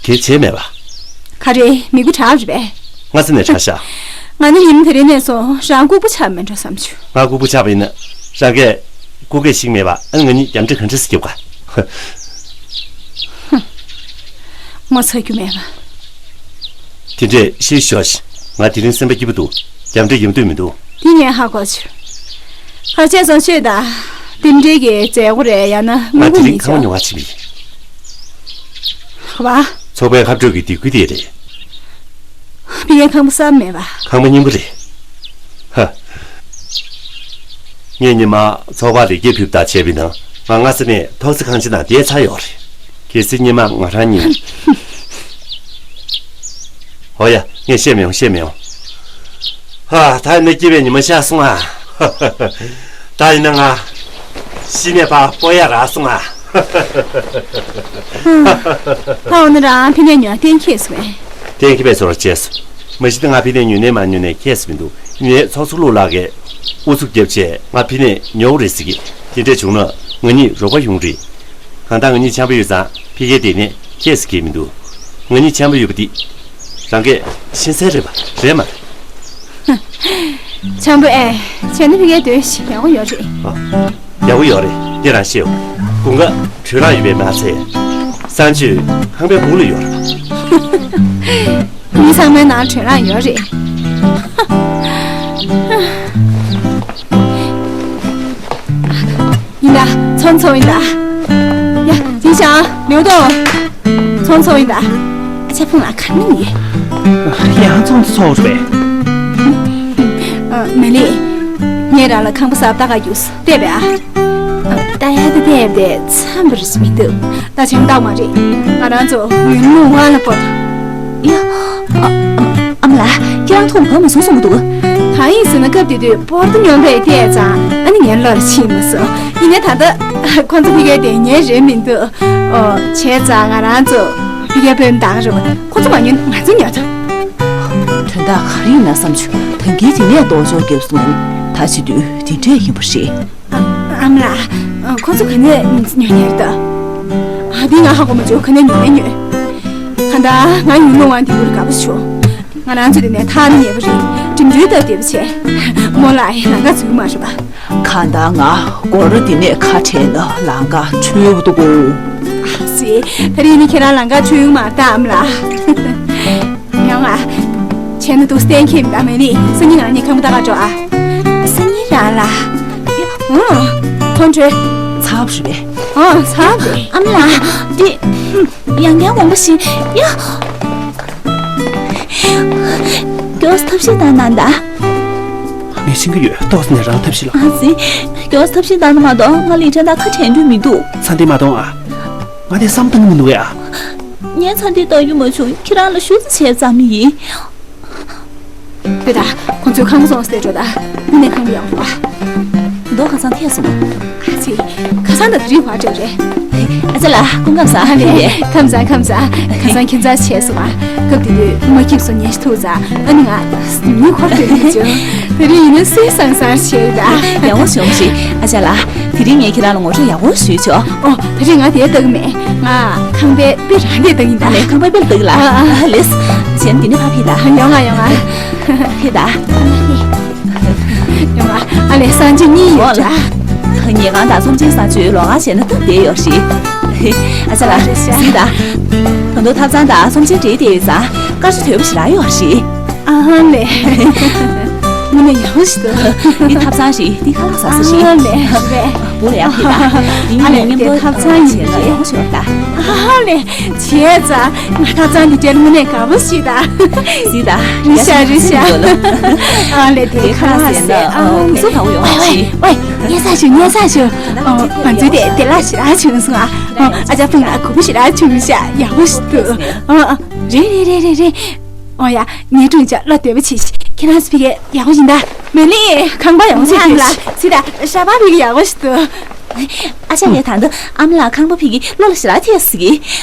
གལ་བྱེད་མེད་པ། ག་རེ་མི་གུ་དྲག་རེད་པས། ང་ཚེ་ནས་དྲག་ཤག་ང་ནི་ཉིན་དེ་རིང་ནས་བཟུང་རང་ལྐུགས་པ་ཆགས་མེད་འགྲོ་བསམ་བྱུང་། ང་ལྐུགས་པ་ཆགས་པ་ཡིན་ན་རང་གས་ལྐུགས་ཀས་ཤིག་མེད་པ། ཨ་ནི་ང་གཉིས་རྒྱབ་འདྲེ་ག་འདྲ་སེ་རྒྱབ་ག་ངོ་ཚ་རྒྱུ་མེད་པ། དེ་འདྲས་ཤེས་ཤོག་ང་དེ་རིང་སེམས་པ་སྐྱིད་པོ་འདུག་རྒྱབ་འདྲེ་ཡོང་འདོད་མི་འདུག་དེ་ངས་ཧ་གོ་ཆོག་ཁ་ཆད་སོང་ཤོད་ད། དེ་འདྲས་ཀྱི་མཛད་སྒོ་རེད་ཡང་ན་ང་དམིགས་དེ་རིང་ཁང་པ་ཉོ་བ་ཕྱིན་པ་ཡིན། ག་པར། ཚོགས་པའི་ཁ་སྤྲོད་ཀྱི་སྡིགས་སྐུལ་དེ་རེད། ཕ་གིར་ཁང་པ་གསར་མེད་པ། ཁང་པ་རྙིང་པ་རེད། ཧ། ངས་ཉི་མ་ཚོགས་པར་ལེགས་སྐྱེས་ཕུལ་བ་དང་བྱས་པའི་ནང་ང་སྔ་ས་ནས་ཐོག་བརྩེགས་ཁང་ཆེན་ནང་བསྡད་ཚར་ཡོད་རེད། གལ་སྲིད་སྔོན་མ་ང་རང་ཉིད། ཨོ་ཡ། ངས་བཤད་མི་ཡོང་བཤད་མི་ཡོང་། ཧ། ད་ཡིན་ན་སྐྱིད་པའི་ཉི་མ་ཤར་སོང་ཨ། ད་ཡིན་ན་ང་ཤི་ནས་ཕར་སྤོ་ཡ་རག་སོང་ཨ། ད་འོ་ན་རང་ཕ་གིར་ཉོ་གཏན་འཁེལ་སོང་ངས། གཏན་འཁེལ་བའི་ཚོར་བ་སྐྱེས་སོང་། མ་གཞི་ད་ང་ཕ་གིར་ཉོ་ནས་མ་ཉོ་ནས་ཁྱད་སུ་མི་འདུག་ཉོ་ནས་ཚོགས་གཙོ་ལུག་ལགས་ཀྱིས་ཨུ་ཚུགས་བརྒྱབ་བྱས་ང་ཕ་གིར་ཉོ་དགོས་རེད་ཟེར་གི། དེ་འདྲས་བྱུང་ན་ང་གཉིས་རོགས་པ་ཡོང་རེད། གང་ལྟར་ང་གཉིས་འཆམ་པོ་ཡོད་ཙང་ཕ་གིར་དེ་ནས་ཁྱད་སུ་གི་མི་འདུག་ང་གཉིས་འཆམ་པོ་ཡོད་པ་འདི་རང་གས་ཤེས་གསལ་རེད་པ། རེད་མ་རེད། འཆམ་པོ་ཨེ་བྱས་ན་ཕ་གིར་སྡོད་ཤིག་ཡག་པོ་ཡོད་རེད། ཨ། ཡག་པོ་ཡོད་རེད། འདི་རང་ཤེས་ཡོད། དགུན་ཁ་དྲོད་རླངས་ཡོད་པའི་མ་ཚད། གསང་སྤྱོད་ཁང་པའི་སྦུག་ལ་ཡོད་རེད་པ། མི་ཚང་མའི་ནང་དྲོད་རླངས་ཡོད་རེད། ཡིན་ད། ཚོང་ཚོང་ཡིན་ད། ཡ། དེ་ཞང་ལེའུ་ཏོ། ཚོང་ཚོང་ཡིན་ད། ཨ་ཅག་ཕུང་ལ་ག་ནི་ཡིན། ཡང་ཚོང་ཚོང་རེད་པས། ཨ། མེ་ལི། ངས་རང་ལ་ཁང་པ་གསར་པ་ལྟ་ག་རྒྱུགས་སོང་བལྟས་པས་ཨ། ཨ། ལྟ་ཡ་ད་བལྟས་བལྟས་འཚམས་པ་རེད་མི་འདུག་ད་བྱུང་རྟགས་མ་རེད། ང་རང་ཚོ་ཡུལ་ལུང་དབང་ལ་སྤོར། ཡ། ཨ། ཨ། ཨ་མ་ལགས། ཁྱེད་རང་ཐུག་བབས་མ་སོང་གསུང་གི་འདུག་གང་ཡིན་ཟེར་ན་སྐབས་དེ་དུས་སྤོར་ཏོ་སྨྱོན་པས་བལྟས་ཙང་ཨ་ནི་ངའི་བློ་ལ་ཕྱིན་མ་སོང་། ཡིན་ནའི་ད་ལྟ་ཁོ་ཚོ་ཕ་གིར་བསྡད་ཉན་རན་མི་འདུག་ཨོ། བྱས་ཙང་ང་རང་ཚོ་ཕ་གིར་སྤོས་མི་གདའ་གི་རེད་པ། ཁོ་ཚོ་མ་ཉོན་ང་ཚོས་ཉོ་ཐུབ། དོན་དག་ག་རེ་ཡིན་ན་བསམ་བྱུང་། ད་གིན་དེ་ནས་ལྡོག་ཕྱོགས་བརྒྱབ་སོང་། ད་བྱེད་དུས་དེ་འདྲས་ཡིན་པ་རེད། ཨ། ཨ་མ་ལགས། ཁོ་ཚོ་ག་ནས་ཉོ་ཉོ་ཉར་ད། ཨ། འདི་ང་ཧ་གོ་མ་བྱུང་། ག་ནས་ཉོ་ཉོ་ཉོ། གང་ལྟར་ང་ཡུལ་ལུང་དབང་དེ་ཡུལ་དགའ་པོ་བྱུང་། ང་རང་ཚོ་འདི་ནས་ཐག་ནི་ཉེ་པོ་རེད། འགྲིམ་འགྲུལ་སྟབས་བདེ་པོ་བྱས། རྨོ་ལགས་ཡང་ལམ་ཁ་འཛུལ་གྱི་མ་རེད་པ། གང་ལྟར་ང་སྒོ་ར་འདི་ནས་ཁ་བྲལ་ན་ལམ་ཁ་འཕྲོད་པོ་འདུག་གོ། ཨ་ཙི། ད་རེས་ནི་ཁྱེད་རང་ལམ་ཁ་འཕྲོད་ཡོང་མ་རེད་ད་ཨ་མ་ལགས། ཡོང་ཨ། བྱས་ན་འདུག་སེ་གཏན་འཁེལ་མི་འདུག་མེ་ལི། སང་ཉིན་ང་གཉིས་ཁང་པ་ལྟ་ག་འགྲོ་ཨ། སང་ཉིན་རང་ལ། ཨང་། ཁོང་ཁྲོས། ཚ་བ་རེད་པས། ཨང་། ཚ་བ་རེད། ཨ་མ་ལགས། འདི། ཡང་བསྐྱར་འོང་བ་ཞིག་ཡ། མགྱོགས་ཐབས་ཤེས་གནང་ན་ད། ངས་ཤེས་ཀྱི་ཡོད། ཏོག་ཙམ་ནས་རང་ཐབས་ཤེས་ལ། ཨ་ཙི། མགྱོགས་ཐབས་ཤེས་གནང་ན་མ་གཏོགས་ང་ལི་ཁྲེན་ད་ཁ་བྲལ་འདོད་མི་འདུག་ཚ་འདི་མ་གཏོང་ཨ། ང་དེ་བསམ་བཏང་གི་མི་འདུག་གས་ཨ། ངས་ཚ་འདི་ལྟ་རྒྱུ་མ་བྱུང་། ཁྱེད་རང་ལ་ཞུ་རྩིས་བྱས་ཙམ་ཡིན། དེ་ད་ཁོང་ཚོའི་ཁང་པ་སོང་སྟེ་འགྲོ་ད། དངོས་གནས་ཁང་པ་ཡག་པོ་འདུག་ཁ་སང་ཐད་སོང་། ཨ་ཙི། ཁ་སང་དང་དེ་རིང་བར་འདྲ་རེད། ཨ་ཅག་ལགས་སྐུ་ཁམས་བཟང་། ཨ་ལས། ཁམས་བཟང་ཁམས་བཟང་། ཁ་སང་ཁྱད་མཚར་བྱས་སོང་ཨ། སྐབས་དེ་དུས་མ་འཁྱིམ་སོང་ཉལ་ཤི་ཐུག་ཙང་ཨ་ནི་ང་མི་འཁོར་དུ་ཡིན་བྱུང་། དེ་རིང་ཡིན་ན་སུས་སང་སང་བྱས་ད། ཡག་པོ་བྱུང་ཞིག་ཨ་ཅག་ལགས། དེ་རིང་ངས་ཁྱེད་རང་ལ་ངོ་སྤྲོད་ཡག་པོ་ཞུས་ཆོག་ཨོ། དེ་རིང་ང་དེ་ལྟ་གི་མེད། ང་ཁང་པའི་དཔེ་རང་དེ་ལྟ་གི་ཡིན་ད། ཨ་ལས། ཁང་པའི་དཔེ་ལ་ལྟ་གི་ལ། ཨ་ཨ། ཨ་ལས། གཞན་འདི་ནས་ཕར་ཕེབས་ད། ཡོང་ང་ཡོང་ང་། ཕེབས་ད། ཡོང་ང་། ཨ་ལས། སང་ཅི་གཉིད་ཡོད་འོ་ལ། ད། ཉལ་ཁང་དང་ཚོམས་ཆེན་གསང་སྤྱོད་ལོགས་ཀ་བྱས་ན་སྟབས་བདེ་ཡོད་རེད། ཨ་ཅག་ལགས། རེད་ཤག་གཟིགས་ད། ད་དུང་ཐབ་ཚང་དང་ཚོམས་ཆེན་འབྲེལ་བསྡད་ཡོད་ཙང་དཀར་ཆ་དོད་པོ་ཞེ་དྲག་ཡོད་རེད། ཨ་ལས། དངོས་གནས་ཡག་པོ་ཞིག་འདུག་འདི་ཐབ་ཚང་རེད། འདི་ཁ་ལག་ཟ་ས་རེད། ཨ་ལས། རེད། བུ་ལ་ཡག་ཕེབས་ད། འདི་ཨ་ལས། མཉམ་དུ་ཐབ་ཚང་ཡིན་བྱས་ན་རེད། ཡག་པོ་ཞིག་ཡོད་ད། ཨ་ལས། བྱས་ཙང་ང་ཐབ་ཚང་འདི་འདྲའི་དངོས་གནས་དགའ་པོ་ཞིག་ད། གཟིགས་ད། རེད་ཤག་རེད་ཤག་ཨ་ལས། དེ་ཁ་ལག་ཟས་ན་ཨ་གུང་སེང་དགའ་པོ་ཡོང་བ་རེད། ཝེ་ཝེ། ཉལ་ས་ཞུ། ཉལ་ས་ཞུ། ང་ཚོའི་དེ་བདེ་བླག་ཞེ་དྲག་བྱུང་སོང་ཨ། ཨ་ཅག་ཕུང་ལ་གུས་པ་ཞེ་དྲག་བྱུང་ཤག་ཡག་པོ་ཞིག་འདུག་ཨ་ཨ། རེད་རེད་རེད་རེད་རེད། ཨོ་ཡ། ངའི་སྤུན་ཀྱག་བློ་བདེ་པོ་བྱེད་ཤིག་ཁྱེད་རང་ཚོ་ཕ་གིར་ཡག་པོ་ཡིན་ད། མེ་ལི། ཁང་པ་ཡག་པོ་བྱེད་ཨ་ལ། ཤིག་ད་ཞྭ་པགས་ཕ་གིར་ཡག་པོ་ཞིག་འདུག་ཨ་ཅག་ངས་ད་འདི་ཨ་མ་ལགས་ཁང་པ་ཕ་གིར་བློ་ལ་ཞེ་དྲག་ཐེབས་ཟེར་གི།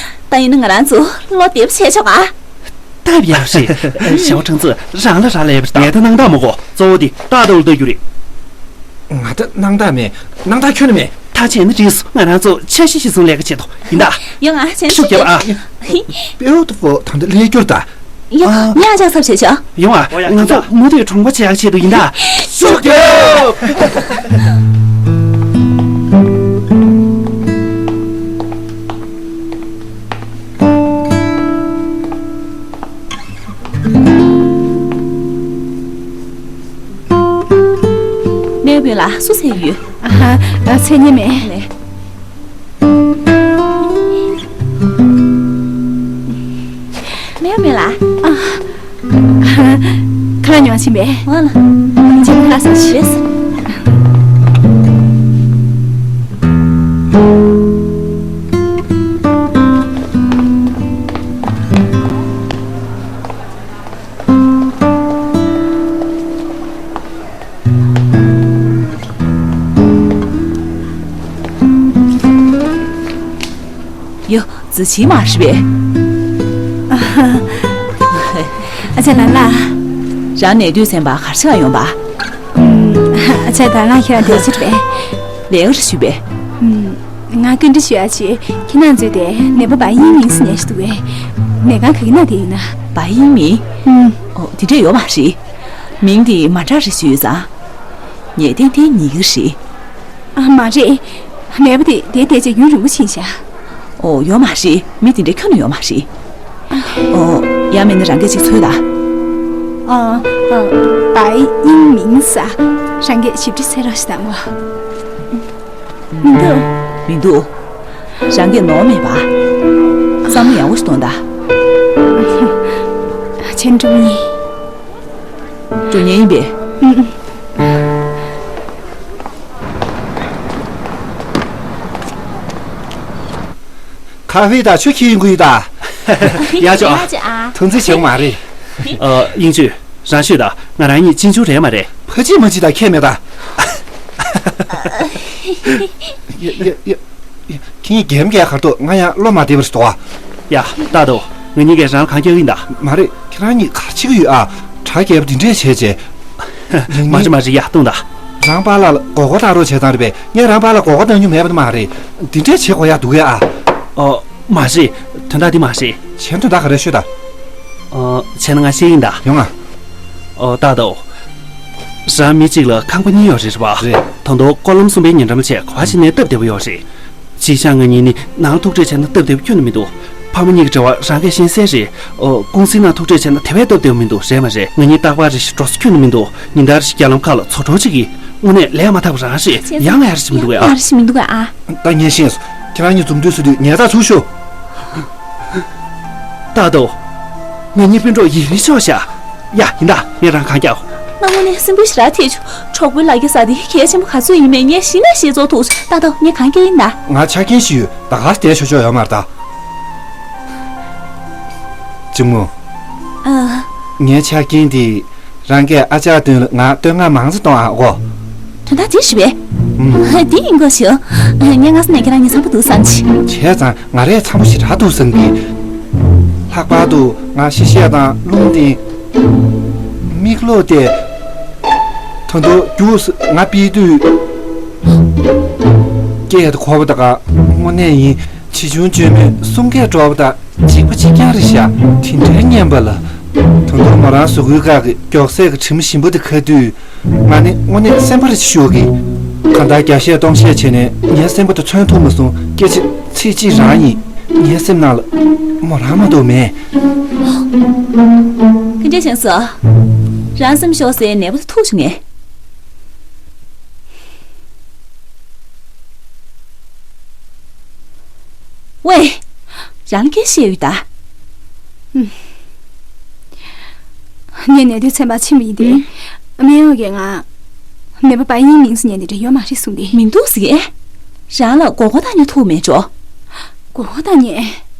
ད་ཡིན་ན་ང་རང་ཚོ་བློ་བདེ་པོ་བྱས་ཆོག་ག་སྟབས་ཡག་རེད། ཞའོ་ཁྲང་ཙི་རང་ལ་རག་ལས་པ་རེད་ད། ངས་ད་སྣང་དག་མ་གོ་གཙོ་བོ་དེ་ཏག་ཏག་ལ་ལྟ་རྒྱུ་རེད། ང་ད་སྣང་དག་མེད། སྣང་དག་ཁྱོན་ནས་མེད། ད་བྱས་ན་འགྲིག་སོང་། ང་རང་ཚོ་འཆར་གཞི་གཞིར་བཟུང་ལས་ཀ་བྱེད་དོ་ཡིན་ད། ཡོང་ང་། བྱས་ན་ཤུགས་རྒྱབ་ཨ། པེའོ་ཏུ་ཧྥོ་ད་འདི་ལས་སྐྱོར་ད། ཡོང་ང་། ངས་ཨ་ཅག་ཚབ་བྱས་ཆོག་ཡོང་ང་། ང་ཚོ་མུ་མཐུད་གྲོང་པ་བྱེད་ཡག་ཆེད་དུ་ཡིན་ད། ཤུགས་རྒྱབ། གནས་སྤོས་ལ་སུ་ཚད་ཡོད། ཨ་ཧ། ཚད་ཉེ་མེད། ལེ། གནས་སྤོས་ལ། ཨ། ཁ་ལག་ཉོ་ཕྱིན་པས། ཨ་ལ། ཁྱེད་ཁ་ལག་ཟ་ཤི། ཡོ། ཛི་ཆི་མ་རེད་པས། ཨ་ཅག་ལ་ལ། རང་ནས་དུས་ཚན་པ་གར་ཆགས་ཡོང་པ། ཨ་ཅག་ད་ང་ཁྱེད་རང་དེ་ཅི་རེད། ལས་ཀ་རེ་ཞུས་པས། ང་བཀའ་འདྲི་ཞུ་ཡ་ཆེད་ཁྱེད་རང་ཚོས་དེ་ནད་པ་བ་ཡིན་མིང་སི་ཉན་ཞིག་འདུག་གས། ནད་ཁང་ག་གི་ན་དེ་ཡིན་ན། བ་ཡིན་མིང་། ཨོ་དེ་འདྲས་ཡོད་མ་རེད། མིང་དེ་མ་འདྲ་རེ་ཞུས་ཡོད་ཙང་། ངས་ཏན་ཏན་ཉན་གི་རེད། ཨ་མ་རེད། ནད་པ་དེ་དེ་བསྡད་རྗེས་ཡུན་རིང་པོ་ཕྱིན་ཤག་ཨོ་ཡོད་མ་རེད། མི་དེ་འདྲས་ཁྱོན་ནས་ཡོད་མ་རེད། ཨོ་ཡང་མིན་ན་རང་གིས་ཅིག་འཚོལ་དང་། ཨ་ཨ་བའི་ཨིན་མིང་ས། རང་གིས་ཞིབ་འབྲི་འཚོལ་རོགས་ཞིག་དང་ངོ་། མི་འདུག་མི་འདུག་རང་གིས་ནོར་མེད་པ། བསམ་བློ་ཡག་པོ་ཞིག་གཏོང་དང་། ཆེན་ཀྲུང་ཡིན། ཀྲུང་ཡིན་པས། ཁ་ཧྥེ་དང་ཆུ་ཁྱེར་ཡོང་གི་ཡོད་ད། ཡག་ཅོག་ཡག་ཅོག་ཨ། ཐུགས་རྗེ་ཆེ་མ་རེད། ཨ། དབྱིན་ཇུས། རང་ཤོད་ད། ང་རང་གཉིས་གཅེན་གཅུང་རེད་མ་རེད། ཕ་གཅིག་མ་གཅིག་དང་ཁྱད་མེད་ད། ཡ་ཡ་ཡ། ཁྱེད་གཉིས་རྒན་རྒས་གར་འདུག་ང་ཡང་བློ་མ་བདེ་བ་རེད་འདུག་ཨ། ཡ། ཏག་ཏོ། ང་གཉིས་ཀས་རང་ལ་གང་རྒྱག་གི་ཡིན་ད། མ་རེད། ཁྱེད་རང་གཉིས་གར་བྱེད་ཀྱི་ཡོད་ཨ། གྲ་རྒྱས་པོ་འདི་འདྲས་བྱས་རྗེས། མ་རེད་མ་རེད། ཡ་ལྟོས་ད། རང་པཱ་ལགས་ལ་མགོ་སྐོར་བཏང་རོགས་བྱས་ཙང་རེད་པས། ངས་རང་པཱ་ལགས་མགོ་སྐོར་བཏང་རྒྱུ་མེད་པ་དེ་མ་རེད། འདི་འདྲས་བྱེད་དགོས་ཡག་འདུག་གས་ཨ། ཨོ། མ་རེད། དོན་དག་འདི་མ་རེད། གཞན་དོན་དག་ག་རེ་ཤོད་ད། ཨོ། བྱས་ན་ང་བཤད་ཡིན་ད། ཡོང་ང་། ཨོ་ཏག་ཏོ། རང་མི་གཅིག་ལ་ཁང་པ་གཉིས་ཡོད་རེད་པ། རེད། ད་དུང་སྐོར་ལམ་གསུམ་པའི་ཉེ་འགྲམ་བྱས་ག་པར་ཕྱིན་ནའི་སྟབས་བདེ་པོ་ཡོད་རེད། གཅིག་བྱས་ང་གཉིས་ནི་ནང་ཐུག་འཕྲད་བྱས་ན་སྟབས་བདེ་པོ་ཁྱོན་ནས་མི་འདུག་ཕ་མ་གཉིས་ཀྱི་འབྲེལ་བ་རང་གིས་ཤེས་གསལ་རེད། ཨོ། ཀུང་སིའི་ནང་ཐུག་འཕྲད་བྱས་ན་དེ་བས་སྟབས་བདེ་པོ་མི་འདུག་རེད་མ་རེད། ང་གཉིས་རྟག་པར་རེ་ཞིག་འགྲོ་ས་ཁྱོན་ནས་མི་འདུག་ཉིན་ལྟར་རེ་ཞིག་རྒྱ་ལམ་ཁ་ལ་ཚོ་གྲོགས་གཅིག་གིས་དངོས་གནས་ལས་མ་དག་པ་རང་རེད། ཡང་ང་ཡར་ཞིག་མི་འདུག་གས་ཨ། ཡར་ཞིག་མི་འདུག་གས་ཨ། ད་ངས་ཤེས་སོང་། ཁྱེད་རང་གཉིས་འཛོམས་འདུས་སུ་དུས་ཉལ་ཐག་ཚུགས་ཤོག་ཏག་ཏོ། ང་གཉིས་སྤུན་གྲོགས་ཡིན་རེ་ཆོག་ཤག་ཡ་ཡིན་ད། ངས་རང་གང་རྒྱག་ང་དངོས་གནས་སེམས་པ་ཞེ་དྲག་ཐེ་ཆུ། གྲོགས་པོའི་ལ་རྒྱ་ཟ་དེ་གལ་ཆེན་པོ་ག་ཚོད་ཡིན་མིན་ངས་གཞི་ནས་ཤེས་ཚོད་ཐུག་སོང་། ཏག་ཏོ་ངས་གང་རྒྱག་ཡིན་ད། ང་ཆ་རྐྱེན་ཞིག་ཡོད། ད་ག་སེ་བསྡད་ཆོག་ཆོག་ཡོད་མ་རེད་ད། གཅུང་མོ། ཨ། ངའི་ཆ་རྐྱེན་དེ། རང་གིས་ཨ་ཅག་མདུན་ལ་ང་བསྟོད་བསྔགས་མང་ཙམ་གཏོང་ཨ་གོ། དོན་དག་ཅི་ཞིག་རེད། ཨུམ། དེ་ཡིན་དགོས་ཞུ། ངས་སྔ་ས་ནས་ཁྱེད་རང་གཉིས་འཆམ་པོ་འདུག་བསམ་གྱི། བྱས་ཙང་ང་རས་འཆམ་པོ་ཞེ་དྲག་འདུག་བསམ་གྱི། ལྷག་པར་དུ་ང་ཤི་ཤེས་དང་རླུང་བསྟན། མིག་ལོག་སྟེ། ད་དུང་རྒྱུགས་ང་ཕུད་དུས། སྐད་དུ་གོ་བ་ད་ག་དངོས་གནས་ཡིན། ཆེ་ཆུང་བཅོས་མིན་གསུང་སྐད་སྒྲོག་པ་དང་གཅིག་པ་གཅིག་རྐྱང་རེད་ཤག་དེ་འདྲའི་སྙན་པ་ལ། ད་དུང་མོ་རང་གཟུགས་པོའི་སྐབས་ཀྱི་མགྱོགས་སད་ཀྱི་དྲི་མ་ཞིམ་པོ་དེ་ཁ་དུས། ང་ནི་དངོས་གནས་སེམས་པ་རེ་ཞིག་ཤོར་གི། གང་ལྟར་བརྒྱ་བཤད་སྟོང་བཤད་བྱས་ནས་ངའི་སེམས་པ་དེ་མཚོན་ཐུབ་མ་སོང་། སྐད་ཆ་ཚིག་གཅིག་རང་ཡིན། ངའི་སེམས་ནང་ལ་མོ་རང་མ་གཏོགས་མེད། དེ་འདྲ་བྱུང་སོང་། རང་སེམས་ཤོར་སའི་ནད་པ་དེ་ཐུག་བྱུང་ངས། ཝེ། རང་ལ་སྐད་བཤད་ཡོད་ད། ངས་ནད་དུག་ཚན་པར་ཕྱིན་པ་ཡིན་ཏེ། སྨན་གཡོག་གིས་ང་། ནད་པ་པ་ཡིན་མིང་སུ་ཉན་དེ་འདྲ་ཡོད་མ་རེད་གསུངས་ཏེ། མི་འདུག་ཟེར། རང་ལ་མགོ་སྐོར་བཏང་ཉན་ཐུབ་མེད་འགྲོ། མགོ་སྐོར་བཏང་ཉན།